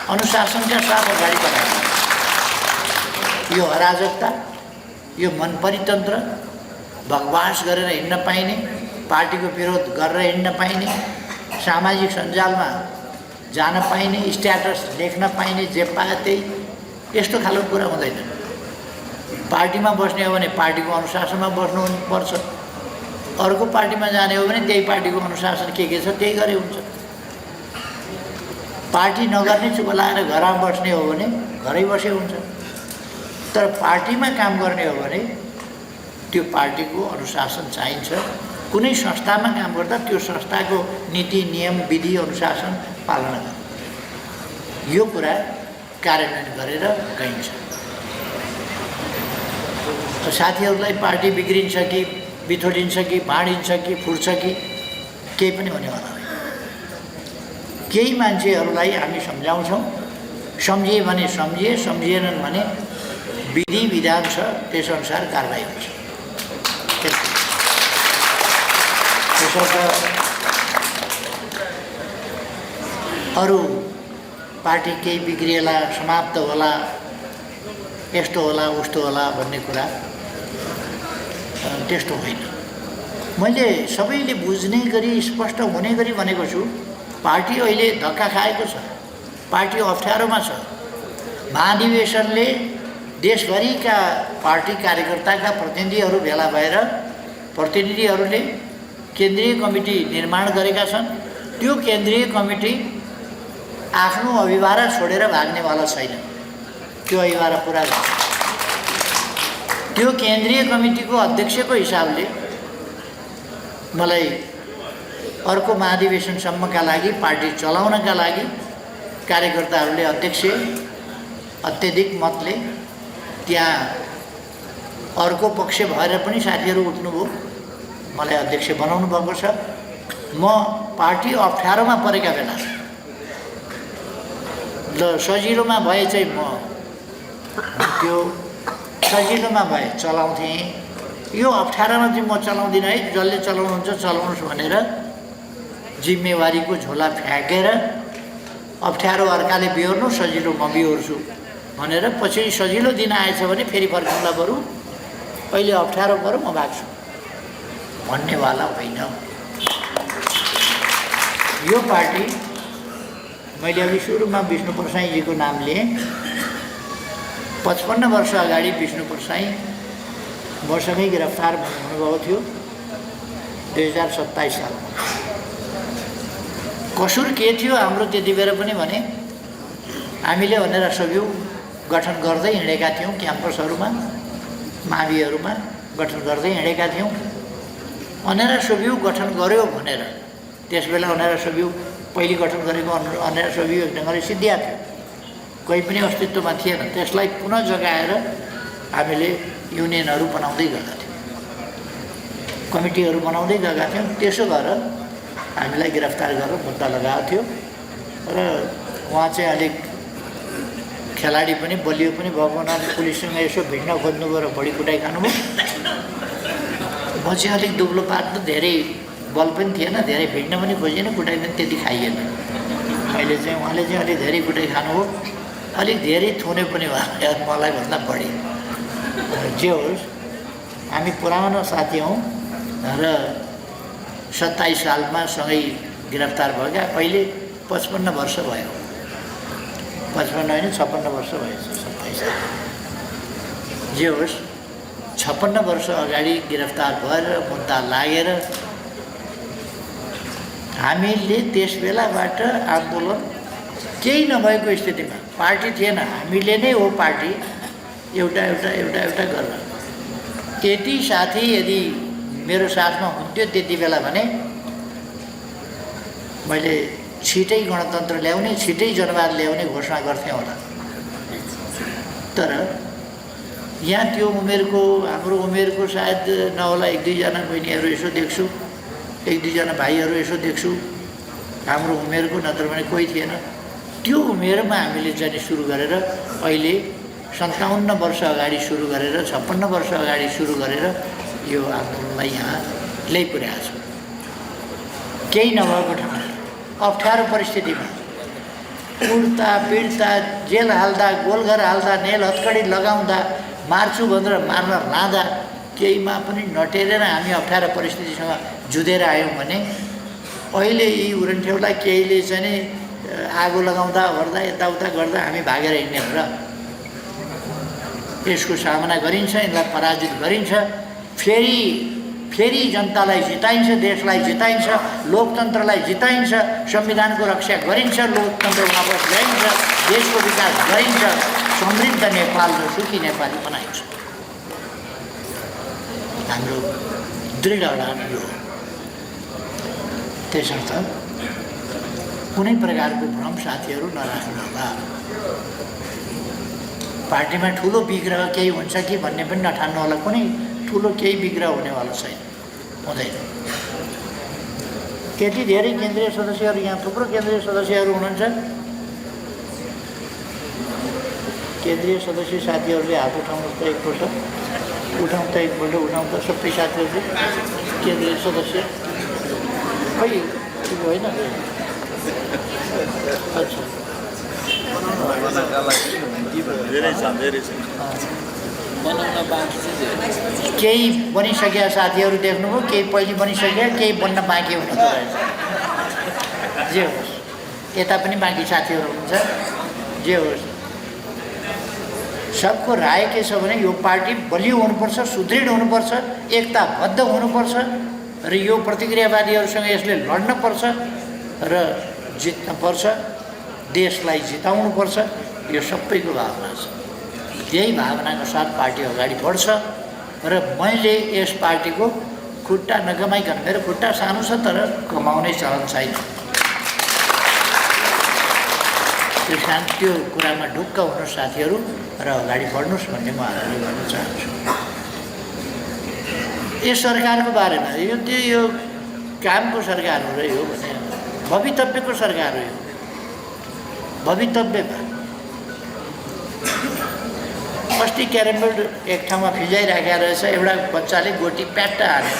अनुशासनका साथ अगाडि बढाइने। यो अराजकता, यो मनपरितन्त्र, बकवास गरेर हिँड्न पाइने, पार्टीको विरोध गरेर हिँड्न पाइने, सामाजिक सञ्जालमा जान पाइने, स्ट्याटस लेख्न पाइने, जे पाए त्यही, यस्तो खालको कुरा हुँदैन। पार्टीमा बस्ने हो भने पार्टीको अनुशासनमा बस्नुपर्छ, अर्को पार्टीमा जाने हो भने त्यही पार्टीको अनुशासन के छ त्यही गरे हुन्छ। पार्टी नगर्ने चुप लागेर घरमा बस्ने हो भने घरै बसे हुन्छ, तर पार्टीमा काम गर्ने हो भने त्यो पार्टीको अनुशासन चाहिन्छ। कुनै संस्थामा काम गर्दा त्यो संस्थाको नीति नियम विधि अनुशासन पालना गर्नु, यो कुरा कार्यान्वयन गरेर गइन्छ। साथीहरूलाई पार्टी बिग्रिन्छ कि बिथोलिन्छ कि बाँडिन्छ कि फुट्छ कि केही पनि हुनेवाला होइन। केही मान्छेहरूलाई हामी सम्झाउँछौँ, सम्झिए भने सम्झिए, सम्झिएनन् भने विधि विधान छ, त्यसअनुसार कारबाही हुन्छ। अरू पार्टी केही बिग्रिएला, समाप्त होला, यस्तो होला उस्तो होला भन्ने कुरा त्यस्तो होइन। मैले सबैले बुझ्ने गरी, स्पष्ट हुने गरी भनेको छु। पार्टी अहिले धक्का खाएको छ, पार्टी अप्ठ्यारोमा छ। महाधिवेशनले देशभरिका पार्टी कार्यकर्ताका प्रतिनिधिहरू भेला भएर प्रतिनिधिहरूले केन्द्रीय कमिटी निर्माण गरेका छन्। त्यो केन्द्रीय कमिटी आफ्नो अभिभारा छोडेर भाग्नेवाला छैन। त्यो अभिभारा पुरा गर्छ। त्यो केन्द्रीय कमिटीको अध्यक्षको हिसाबले मलाई अर्को महाधिवेशनसम्मका लागि, पार्टी चलाउनका लागि कार्यकर्ताहरूले अध्यक्ष अत्यधिक मतले त्यहाँ अर्को पक्ष भएर पनि साथीहरू उठ्नुभयो, मलाई अध्यक्ष बनाउनु भएको छ। म पार्टी अप्ठ्यारोमा परेका बेला ल सजिलोमा भए चाहिँ म त्यो सजिलोमा भए चलाउँथेँ। यो अप्ठ्यारोमा चाहिँ म चलाउँदिनँ है, जसले चलाउनुहुन्छ चलाउनुहोस् भनेर जिम्मेवारीको झोला फ्याँकेर अप्ठ्यारो अर्काले बिहोर्नु, सजिलो म बिहोर्छु भनेर पछि सजिलो दिन आएछ भने फेरि फर्किँदा बरु अहिले अप्ठ्यारो पऱ्यो म भाग्छु भन्नेवाला होइन। यो पार्टी मैले अघि सुरुमा विष्णु प्रसाईजीको नाम लिएँ। 55 वर्ष अगाडि विष्णु प्रसाई मसँगै गिरफ्तार हुनुभएको थियो 2027 सालमा। कसुर के थियो हाम्रो त्यति बेला पनि भने हामीले भनेर सक्यौँ गठन गर्दै हिँडेका थियौँ, क्याम्पसहरूमा माविहरूमा गठन गर्दै हिँडेका थियौँ। अनेरा सोभियु गठन गर्यो भनेर त्यसबेला अनेरा सोभियु पहिले गठन गरेको अनेरा सोभियु एक ढङ्गले सिद्धिया थियो, कोही पनि अस्तित्वमा थिएन। त्यसलाई पुनः जगाएर हामीले युनियनहरू बनाउँदै गएका थियौँ, कमिटीहरू बनाउँदै गएका थियौँ। त्यसो भएर हामीलाई गिरफ्तार गरेर मुद्दा लगाएको थियो र उहाँ चाहिँ अलिक खेलाडी पनि बलियो पनि भएको हुनाले पुलिससँग यसो भिड्न खोज्नु गएर बढी कुटाइ खानुभयो। म चाहिँ अलिक दुब्लो पार्नु, धेरै बल पनि थिएन, धेरै भिड्न पनि खोजिएन, कुटाइ पनि त्यति खाइएन। अहिले चाहिँ उहाँले चाहिँ अलिक धेरै कुटाइ खानुभयो, अलिक धेरै थुने पनि भयो मलाई भन्दा बढी। जे होस् हामी पुरानो साथी हौँ र 27 सालमा सँगै गिरफ्तार भएका, अहिले 55 वर्ष भयो। 55 होइन 56 वर्ष भएछ, 27 साल। जे होस् 56 वर्ष अगाडि गिरफ्तार भएर मुद्दा लागेर हामीले त्यस बेलाबाट आन्दोलन केही नभएको स्थितिमा, पार्टी थिएन, हामीले नै हो पार्टी, एउटा गरेर त्यति साथी यदि मेरो साथमा हुन्थ्यो त्यति बेला भने मैले छिटै गणतन्त्र ल्याउने, छिटै जनवाद ल्याउने घोषणा गर्थेँ होला। तर यहाँ त्यो उमेरको, हाम्रो उमेरको सायद नहोला, 1-2 बहिनीहरू यसो देख्छु, 1-2 भाइहरू यसो देख्छु हाम्रो उमेरको, नत्र भने कोही थिएन। त्यो उमेरमा हामीले जाने सुरु गरेर अहिले 57 वर्ष अगाडि सुरु गरेर 56 वर्ष अगाडि सुरु गरेर यो आन्दोलनलाई यहाँ ल्याइपुर्याएको छ। केही नभएको ठाउँमा अप्ठ्यारो परिस्थितिमा उड्दा पिड्दा, जेल हाल्दा, गोलघर हाल्दा, नेल हत्कडी लगाउँदा, मार्छु भनेर मार्न लाँदा केहीमा पनि नटेरेर हामी अप्ठ्यारो परिस्थितिसँग जुधेर आयौँ भने अहिले यी उरन्ठेउलाई केहीले चाहिँ आगो लगाउँदा ओर्दा यताउता गर्दा हामी भागेर हिँड्ने हो र यसको सामना गरिन्छ, यसलाई पराजित गरिन्छ। फेरि जनतालाई जिताइन्छ, देशलाई जिताइन्छ, लोकतन्त्रलाई जिताइन्छ, संविधानको रक्षा गरिन्छ, लोकतन्त्र वापस ल्याइन्छ, देशको विकास गरिन्छ, समृद्ध नेपाल र सुखी नेपाली बनाइन्छ। हाम्रो दृढ अडान यो हो। त्यसर्थ कुनै प्रकारको भ्रम साथीहरू नराख्नु होला। पार्टीमा ठुलो विग्रह केही हुन्छ कि भन्ने पनि नठान्नु होला। कुनै ठुलो केही विग्रह हुनेवाला छैन, हुँदैन। त्यति धेरै केन्द्रीय सदस्यहरू, यहाँ थुप्रो केन्द्रीय सदस्यहरू हुनुहुन्छ। केन्द्रीय सदस्य साथीहरूले हात उठाउनु त एकपल्ट, उठाउँ त सबै साथीहरूले केन्द्रीय सदस्य खै होइन अच्छा केही बनिसकेका साथीहरू देख्नुभयो, केही पहिले बनिसक्यो, केही बन्न बाँकी हुँदो रहेछ। जे होस्, यता पनि बाँकी साथीहरू हुनुहुन्छ। जे होस्, सबको राय के छ भने यो पार्टी बलियो हुनुपर्छ, सुदृढ हुनुपर्छ, एकताबद्ध हुनुपर्छ र यो प्रतिक्रियावादीहरूसँग यसले लड्नुपर्छ र जित्नुपर्छ, देशलाई जिताउनुपर्छ। यो सबैको भावना छ। यही भावनाको साथ पार्टी अगाडि बढ्छ र मैले यस पार्टीको खुट्टा नकमाइकन, मेरो खुट्टा सानो छ तर कमाउने चलन छैन, त्यो कुरामा ढुक्क हुनु साथीहरू र अगाडि बढ्नुहोस् भन्ने म आग्रह गर्न चाहन्छु। यस सरकारको बारेमा यो कामको सरकार हो र यो भने भवितव्यको सरकार हो। यो भवितव्यमा अस्ति क्यारम बोर्ड एक ठाउँमा फिजाइराखेको रहेछ, एउटा बच्चाले गोटी प्याट्ट हान्यो,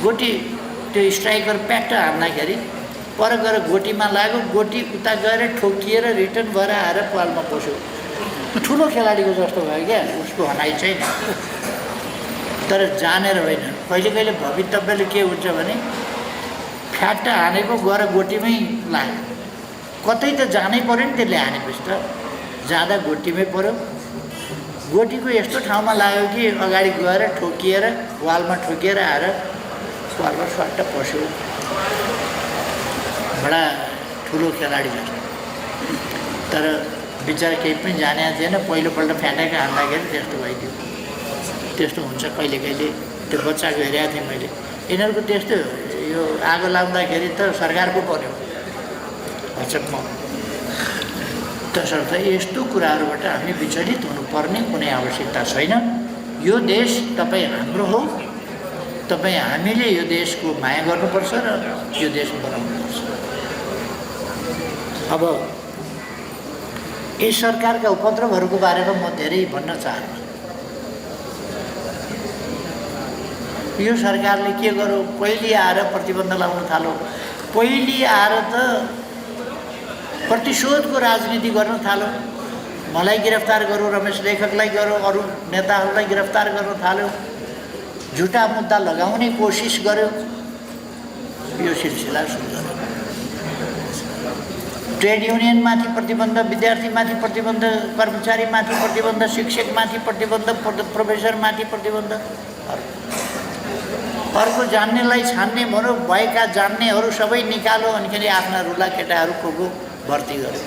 गोटी त्यो स्ट्राइकर प्याट्ट हान्दाखेरि पर गएर गोटीमा लाग्यो, गोटी उता गएर ठोकिएर रिटर्न भएर आएर पालमा पस्यो। ठुलो खेलाडीको जस्तो भयो क्या, उसको हनाइ छैन तर जानेर होइन। कहिले कहिले भवितव्यले के हुन्छ भने फ्याट्ट हानेको गएर गोटीमै लाग्यो, कतै त जानै पऱ्यो नि, त्यसले हानेपछि त जाँदा गोटीमै पऱ्यो। गोटीको यस्तो ठाउँमा लाग्यो कि अगाडि गएर ठोकिएर वालमा ठोकिएर आएर वालमा स्वाट्ट पस्यो। बडा ठुलो खेलाडी जस्तो, तर बिचरा केही पनि जाने थिएन। पहिलोपल्ट फ्याटेको हान्दाखेरि त्यस्तो भइदियो। त्यस्तो हुन्छ कहिले कहिले। त्यो बच्चाको हेरेको थिएँ मैले, यिनीहरूको त्यस्तो यो आगो लाग्दाखेरि त सरकारको पर्यो अचम्म। तसर्थ यस्तो कुराहरूबाट हामी विचलित हुनुपर्ने कुनै आवश्यकता छैन। यो देश तपाईँ हाम्रो हो, तपाईँ हामीले यो देशको माया गर्नुपर्छ र यो देश बनाउनुपर्छ। अब यस सरकारका उपद्रवहरूको बारेमा म धेरै भन्न चाहन्छु। यो सरकारले के गर्यो, पहिले आएर प्रतिबन्ध लाउन थाल्यो, पहिले आएर त प्रतिशोधको राजनीति गर्न थाल्यो। मलाई गिरफ्तार गर्यो, रमेश लेखकलाई गर्यो, अरू नेताहरूलाई गिरफ्तार गर्न थाल्यो, झुटा मुद्दा लगाउने कोसिस गर्यो। यो सिलसिला सुरु गर्यो। ट्रेड युनियनमाथि प्रतिबन्ध, विद्यार्थीमाथि प्रतिबन्ध, कर्मचारीमाथि प्रतिबन्ध, शिक्षकमाथि प्रतिबन्ध, प्रोफेसरमाथि प्रतिबन्ध। अर्को जान्नेलाई छान्ने भनौँ, भएका जान्नेहरू सबै निकालो, अनि आफ्ना रुला केटाहरू को भर्ती गर्यो।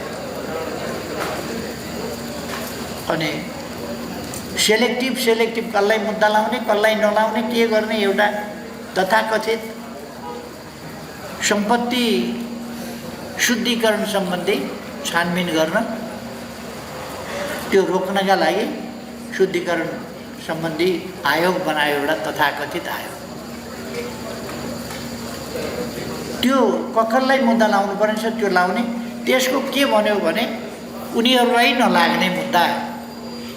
अनि सेलेक्टिभ कसलाई मुद्दा लाउने कसलाई नलाउने के गर्ने, एउटा तथाकथित सम्पत्ति शुद्धिकरण सम्बन्धी छानबिन गर्न, त्यो रोक्नका लागि शुद्धिकरण सम्बन्धी आयोग बनायो, एउटा तथाकथित आयोग। त्यो कसलाई मुद्दा लाउनु पर्ने छ त्यो लाउने। त्यसको के भन्यो भने उनीहरूलाई नलाग्ने मुद्दा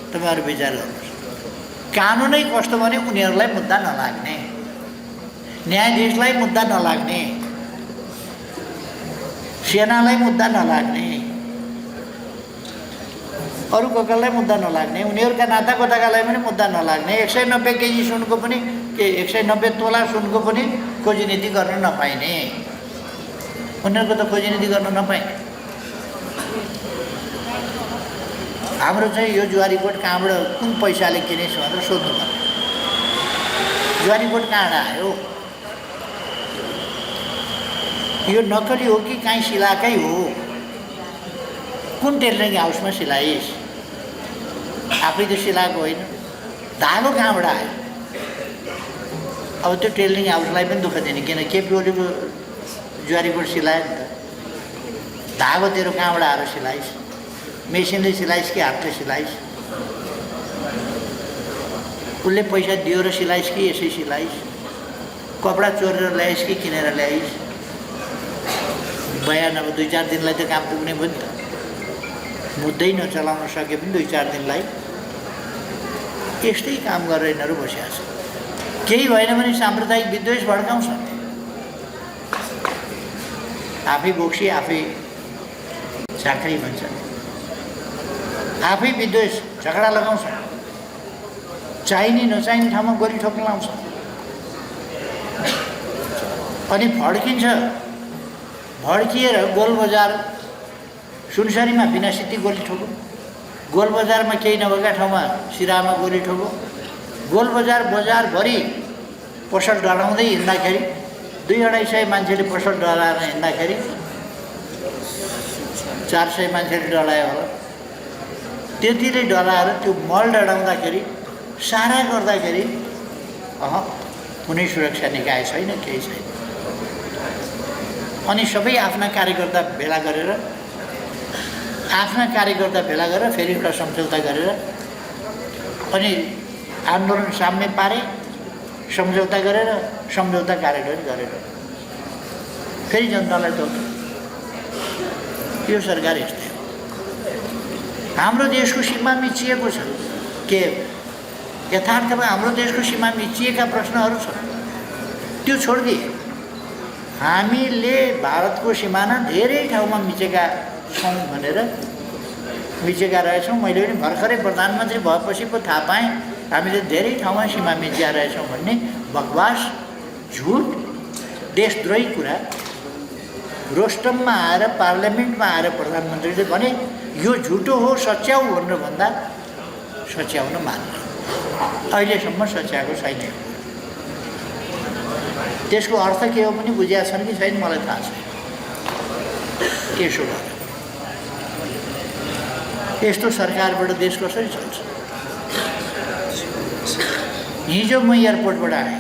तपाईँहरू विचार गर्नुहोस्। कानुनै कस्तो भने उनीहरूलाई मुद्दा नलाग्ने, न्यायाधीशलाई मुद्दा नलाग्ने, सेनालाई मुद्दा नलाग्ने, अरू कसलाई मुद्दा नलाग्ने, उनीहरूका नातागोताकालाई पनि मुद्दा नलाग्ने, 190 केजी सुनको पनि 190 तोला सुनको पनि खोजीनीति गर्न नपाइने, उनीहरूको त खोजीनीति गर्न नपाइने। हाम्रो चाहिँ यो ज्वारीकोट कहाँबाट कुन पैसाले किनेछ भनेर सोध्नु पर्यो। ज्वारीकोट कहाँबाट आयो, यो नक्कली हो कि काहीँ सिलाएकै हो, कुन टेलरिङ हाउसमा सिलाइस्, आफै त सिलाएको होइन, धागो कहाँबाट आयो। अब त्यो टेलरिङ हाउसलाई पनि दुःख दिने, किन केपी ओलीको ज्वारीकोट सिलायो नि त, धागो तेरो कहाँबाट आएर सिलाइस्, मेसिनले सिलाइस् कि हातले सिलाइस्, उसले पैसा दियो र सिलाइस् कि यसै सिलाइस्, कपडा चोरेर ल्याइस् कि किनेर ल्याइस्। बयान अब 2-4 दिनलाई त काम पुग्ने भयो नि त, मुद्दै नचलाउन सके पनि 2-4 दिनलाई यस्तै काम गरेर यिनीहरू बसिरहेको छ। केही भएन भने साम्प्रदायिक विद्वेष भड्काउँछ। आफै बोक्सी आफै झाँक्री भन्छ, आफै विद्वेष झगडा लगाउँछ, चाहिने नचाहिने ठाउँमा गोली ठोक्न लाउँछ, अनि भड्किन्छ। भड्किएर गोलबजार सुनसरीमा बिना सिद्धि गोली ठोक्यो, गोलबजारमा केही नभएका ठाउँमा सिरामा गोली ठोक्यो, गोलबजार बजारभरि पसल डराउँदै हिँड्दाखेरि 200-250 मान्छेले पसल डराएर हिँड्दाखेरि 400 मान्छेले डरायो होला। त्यतिले डराएर त्यो मल डराउँदाखेरि सारा गर्दाखेरि कुनै सुरक्षा निकाय छैन, केही छैन। अनि सबै आफ्ना कार्यकर्ता भेला गरेर फेरि एउटा सम्झौता गरेर अनि आन्दोलन साम्य पारे, सम्झौता गरेर सम्झौता कार्यान्वयन गरेर फेरि जनतालाई दोक्यो। यो सरकार यस्तै हो। हाम्रो देशको सीमा मिचिएको छ के यथार्थमा हाम्रो देशको सीमा मिचिएका प्रश्नहरू छन्, त्यो छोडिदिए। हामीले भारतको सिमाना धेरै ठाउँमा मिचेका छौँ भनेर मिचेका रहेछौँ। मैले पनि भर्खरै प्रधानमन्त्री भएपछि पो थाहा पाएँ हामीले धेरै ठाउँमा सीमा मिचिया रहेछौँ भन्ने बकवास, झुट, देशद्रोही कुरा रोस्टममा आएर पार्लियामेन्टमा आएर प्रधानमन्त्रीले भने यो झुटो हो, सच्याउ भनेर भन्दा सच्याउन मान्ने। अहिलेसम्म सच्याएको छैन। त्यसको अर्थ के हो पनि बुझेका छन् कि छैन मलाई थाहा छैन। त्यसो भएर यस्तो सरकारबाट देश कसरी चल्छ? हिजो म एयरपोर्टबाट आएँ,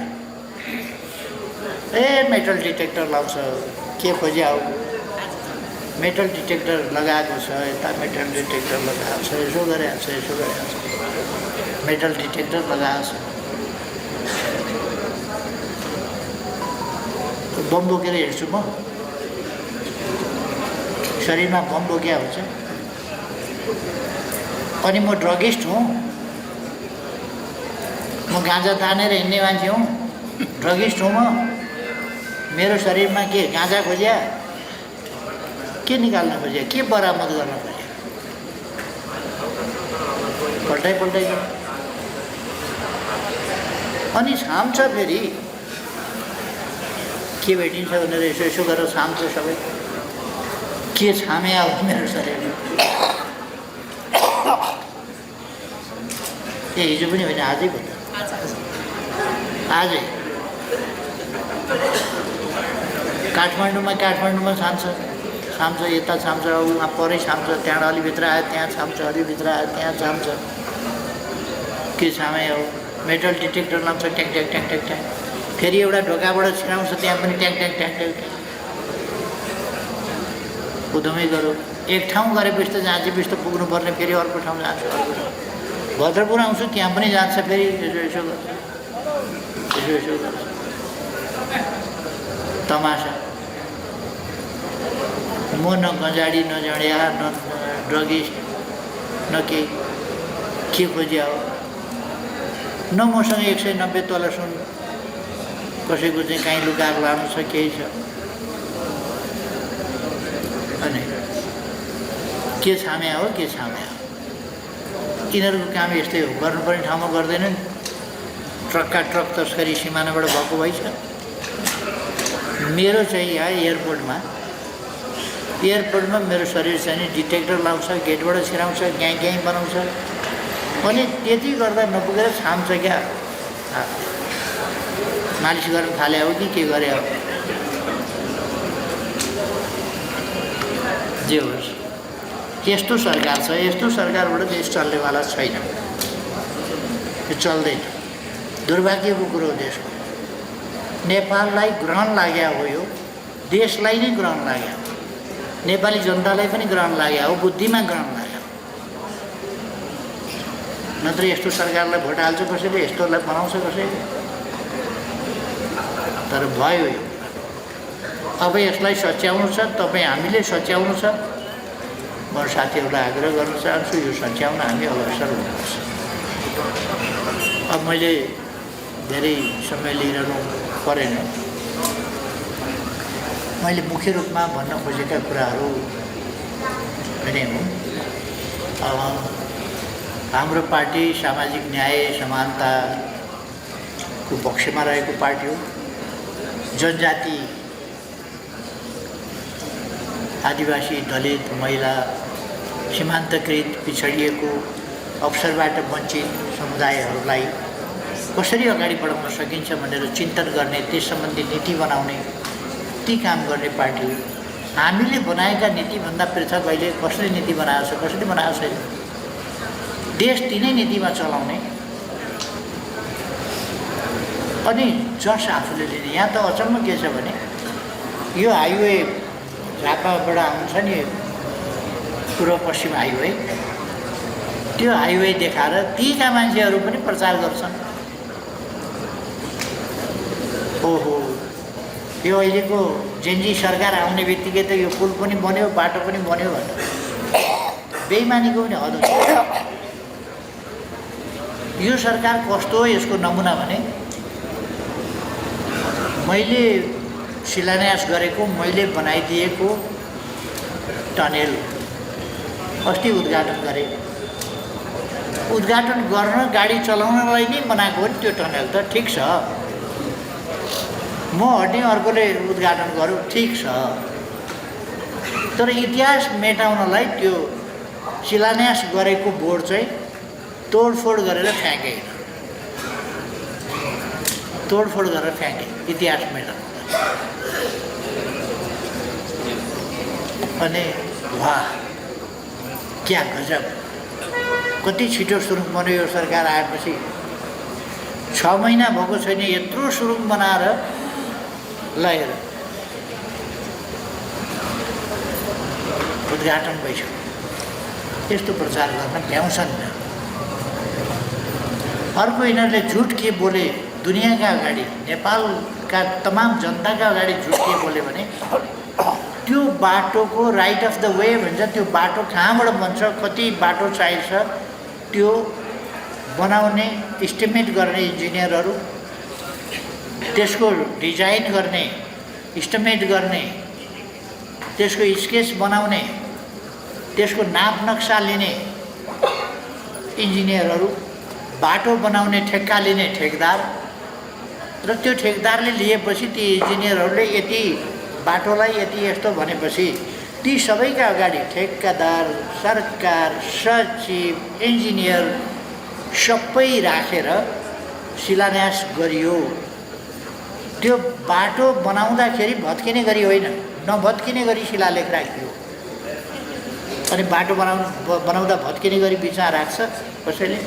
मेटल डिटेक्टर लाउँछ, के खोज्या हो? मेटल डिटेक्टर लगाएको छ, यता मेटल डिटेक्टर लगाएको छ, यसो गरेको छ, यसो गरेको छ, मेटल डिटेक्टर लगाएको छ। बम बोकेर हिँड्छु म, शरीरमा बम बोक्या हुन्छ। अनि म ड्रगिस्ट हुँ, म गाँजा तानेर हिँड्ने मान्छे हुँ, ड्रगिस्ट हुँ म। मेरो शरीरमा के गाँजा खोज्या, के निकाल्न खोज्या, के बरामद गर्न खोज्या? पल्टाइ अनि छाम्छ। फेरि के भेटिन्छ भनेर यसो गरेर छाम्छ सबै। के छामे अब मेरो शरीरमा? ए हिजो पनि होइन, आजै भयो त, आजै काठमाडौँमा छाम्छ, यता छाम्छ, उहाँ परै छाम्छ, त्यहाँबाट अलिभित्र आयो त्यहाँ छाम्छ, अलिभित्र आयो त्यहाँ छाम्छ। के छामे हो? मेटल डिटेक्टर लाउँछ, ट्याङ ट्याङ ट्याङ ट्याङ ट्याङ। फेरि एउटा ढोकाबाट छिराउँछ, त्यहाँ पनि ट्याङ ट्याङ ट्याङ ट्याङ ट्याङ। उदमै गरौँ, एक ठाउँ गरेपछि त जहाँपछि त पुग्नुपर्ने, फेरि अर्को ठाउँ जान्छ, अर्को ठाउँ भद्रपुर आउँछु, त्यहाँ पनि जान्छ, फेरि यसो गर्छ, यसो गर्छ। तमासा। म न गजाडी, न जडिया, न ड्रगिस्ट, न के खोज्या हो? न मसँग 190 तोला सुन कसैको चाहिँ काहीँ लुकाएर लानु छ, केही छ? अनि के छाम्या हो? यिनीहरूको काम यस्तै हो, गर्नुपर्ने ठाउँमा गर्दैनन्। ट्रकका ट्रक तस्करी सिमानाबाट भएको भइछ। मेरो चाहिँ यहाँ एयरपोर्टमा मेरो शरीर चाहिँ नि डिटेक्टर लाउँछ, गेटबाट छिराउँछ, ग्याङ बनाउँछ। अनि त्यति गर्दा नपुगेर छाम्छ क्या। मालिस गर्न थाले हो कि के गरे हो? जे होस्, यस्तो सरकार छ, यस्तो सरकारबाट देश चल्नेवाला छैन, यो चल्दैन। दुर्भाग्यको कुरो हो देशको। नेपाललाई ग्रहण लाग्या हो, यो देशलाई नै ग्रहण लाग्या हो, नेपाली जनतालाई पनि ग्रहण लाग्या हो, बुद्धिमा ग्रहण लाग्या हो। नत्र यस्तो सरकारलाई भोट हाल्छ कसैले, यस्तोलाई बनाउँछ कसैले? तर भयो यो। अब यसलाई सच्याउनु छ, तपाईँ हामीले सच्याउनु छ। म साथीहरूलाई आग्रह गर्न चाहन्छु, यो सच्याउन हामी अग्रसर हुनुपर्छ। अब मैले धेरै समय लिइरहनु परेन। मैले मुख्य रूपमा भन्न खोजेका कुराहरू नै हुन्। हाम्रो पार्टी सामाजिक न्याय समानताको पक्षमा रहेको पार्टी हो। जनजाति, आदिवासी, दलित, महिला, सीमान्तकृत, पिछडिएको, अवसरबाट वञ्चित समुदायहरूलाई कसरी अगाडि बढाउन सकिन्छ भनेर चिन्तन गर्ने, त्यस सम्बन्धी नीति बनाउने, ती काम गर्ने पार्टी हो। हामीले बनाएका नीतिभन्दा पृथक अहिले कसले नीति बनाएको छ, कसले बनाएको छैन। देश तिनै नीतिमा चलाउने अनि जस आफूले लिने। यहाँ त अचम्म के छ भने यो हाइवे झापाबाट आउँछ नि, पूर्व पश्चिम हाइवे, त्यो हाइवे देखाएर तीका मान्छेहरू पनि प्रचार गर्छन्। ओहो, यो अहिलेको जेनजी सरकार आउने बित्तिकै त यो पुल पनि बन्यो, बाटो पनि बन्यो भनेर बेइमानीको पनि हद हुन्छ। यो सरकार कस्तो हो यसको नमुना भने मैले शिलान्यास गरेको, मैले बनाइदिएको टनेल अस्ति उद्घाटन गरेँ। उद्घाटन गर्न, गाडी चलाउनलाई नै बनाएको हो नि त्यो टनेल त, ठिक छ। म हट्ने, अर्कोले उद्घाटन गर्यो, ठिक छ। तर इतिहास मेटाउनलाई त्यो शिलान्यास गरेको बोर्ड चाहिँ तोडफोड गरेर फ्याँके, तोडफोड गरेर फ्याँके इतिहास मेटाउन। अनि वाह, क्या गजब, कति छिटो सुरुङ बन्यो यो सरकार आएपछि। 6 महिना भएको छैन, यत्रो सुरुङ बनाएर लगेर उद्घाटन भइसक्यो। यस्तो प्रचार गर्न भ्याउँछन्। अर्को यिनीहरूले झुट के बोले दुनियाँका अगाडि, नेपालका तमाम जनताका अगाडि झुट के बोले भने त्यो बाटोको राइट अफ द वे भन्छ, त्यो बाटो कहाँबाट बन्छ, कति बाटो चाहिन्छ, त्यो बनाउने, इस्टिमेट गर्ने इन्जिनियरहरू, त्यसको डिजाइन गर्ने, इस्टिमेट गर्ने, त्यसको स्केच बनाउने, त्यसको नाप नक्सा लिने इन्जिनियरहरू, बाटो बनाउने ठेक्का लिने ठेकदार, र त्यो ठेकदारले लिएपछि ती इन्जिनियरहरूले यति बाटोलाई यति यस्तो भनेपछि ती सबैका अगाडि ठेक्कादार, सरकार, सचिव, इन्जिनियर सबै राखेर शिलान्यास गरियो। त्यो बाटो बनाउँदाखेरि भत्किने गरी होइन, नभत्किने गरी शिलालेख राखियो। अनि बाटो बनाउँदा भत्किने गरी बिचमा राख्छ कसैले,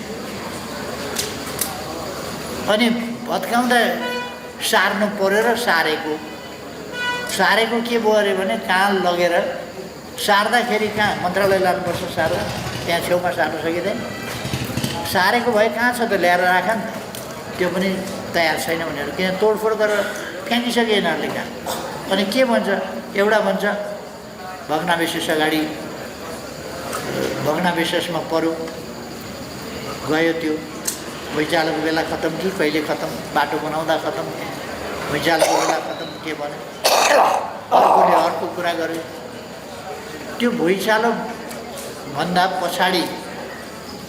अनि भत्काउँदा सार्नु पर्यो र सारेको के भयो अरे भने कहाँ लगेर सार्दाखेरि कहाँ मन्त्रालय लानुपर्छ सार्दा, त्यहाँ छेउमा सार्न सकिँदैन। सारेको भए कहाँ छ त, ल्याएर राख नि त, त्यो पनि तयार छैन भनेर किन तोडफोड गरेर फ्याँकिसके यिनीहरूले कहाँ। अनि के भन्छ, एउटा भन्छ भग्नावशेष अगाडि, भग्नावशेषमा पऱ्यो, गयो, त्यो भुइँचालोको बेला खत्तम कि कहिले खत्तम, बाटो बनाउँदा खत्तम, भुइँचालोको बेला खत्तम, के भन्यो। अर्कोले अर्को कुरा गर्यो, त्यो भुइँचालो भन्दा पछाडि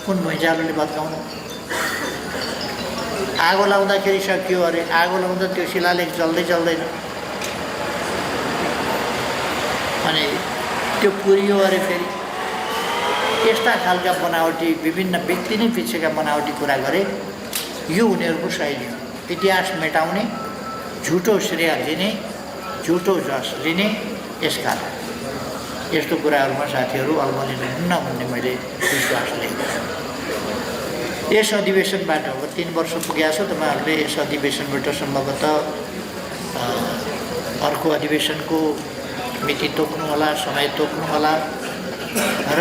कुन भुइँचालोले भत्काउनु। आगो लाउँदाखेरि सकियो अरे, आगो लाउँदा त्यो शिलालेख चल्दैन, अनि त्यो पुरियो अरे फेरि। यस्ता खालका बनावटी, विभिन्न व्यक्ति नै पिछेका बनावटी कुरा गरे। यो उनीहरूको शैली हो, इतिहास मेटाउने, झुटो श्रेय लिने, झुटो जस लिने। यसकारण यस्तो कुराहरूमा साथीहरू अल्मलिनुहुन्न भन्ने मैले विश्वास लिएको छु। यस अधिवेशनबाट अब 3 वर्ष पुगेको छ, तपाईँहरूले यस अधिवेशनबाट सम्भवतः अर्को अधिवेशनको मिति तोक्नुहोला, समय तोक्नुहोला र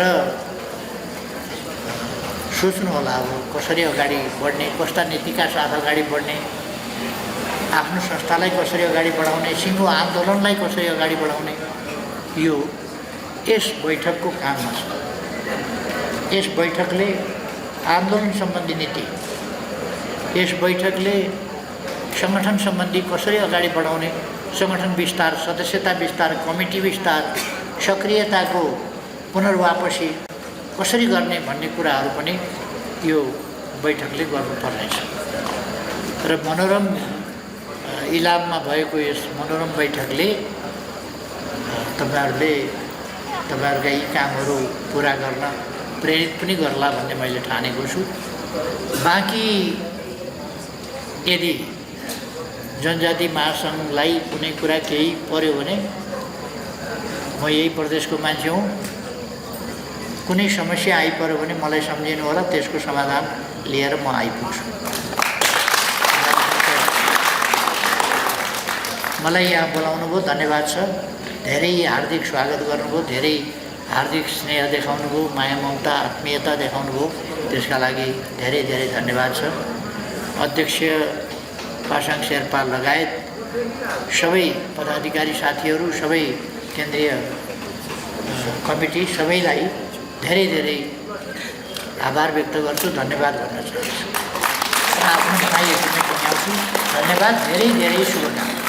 सोच्नुहोला अब कसरी अगाडि बढ्ने, कस्ता नीतिका साथ अगाडि बढ्ने, आफ्नो संस्थालाई कसरी अगाडि बढाउने, सिङ्गो आन्दोलनलाई कसरी अगाडि बढाउने। यो यस बैठकको काममा छ। यस बैठकले आन्दोलन सम्बन्धी नीति, यस बैठकले सङ्गठन सम्बन्धी कसरी अगाडि बढाउने सङ्गठन विस्तार, सदस्यता विस्तार, कमिटी विस्तार, सक्रियताको पुनर्वापसी कसरी गर्ने भन्ने कुराहरू पनि यो बैठकले गर्नुपर्नेछ। र मनोरम इलाममा भएको यस मनोरम बैठकले तपाईँहरूका यी कामहरू पुरा गर्न प्रेरित पनि गर्ला भन्ने मैले ठानेको छु। बाँकी यदि जनजाति महासङ्घलाई कुनै कुरा केही पर्यो भने म यही प्रदेशको मान्छे हुँ, कुनै समस्या आइपर्यो भने मलाई सम्झिनु होला, त्यसको समाधान लिएर म आइपुग्छु। मलाई यहाँ बोलाउनु भयो, धन्यवाद छ। धेरै हार्दिक स्वागत गर्नुभयो, धेरै हार्दिक स्नेह देखाउनु भयो, माया ममता आत्मीयता देखाउनु भयो, त्यसका लागि धेरै धेरै धन्यवाद छ। अध्यक्ष पासाङ शेर्पा लगायत सबै पदाधिकारी साथीहरू, सबै केन्द्रीय कमिटी, सबैलाई धेरै धेरै आभार व्यक्त गर्छु, धन्यवाद भन्न चाहन्छु। आफ्नो भाइ धन्यवाद, धेरै धेरै शुभकामना।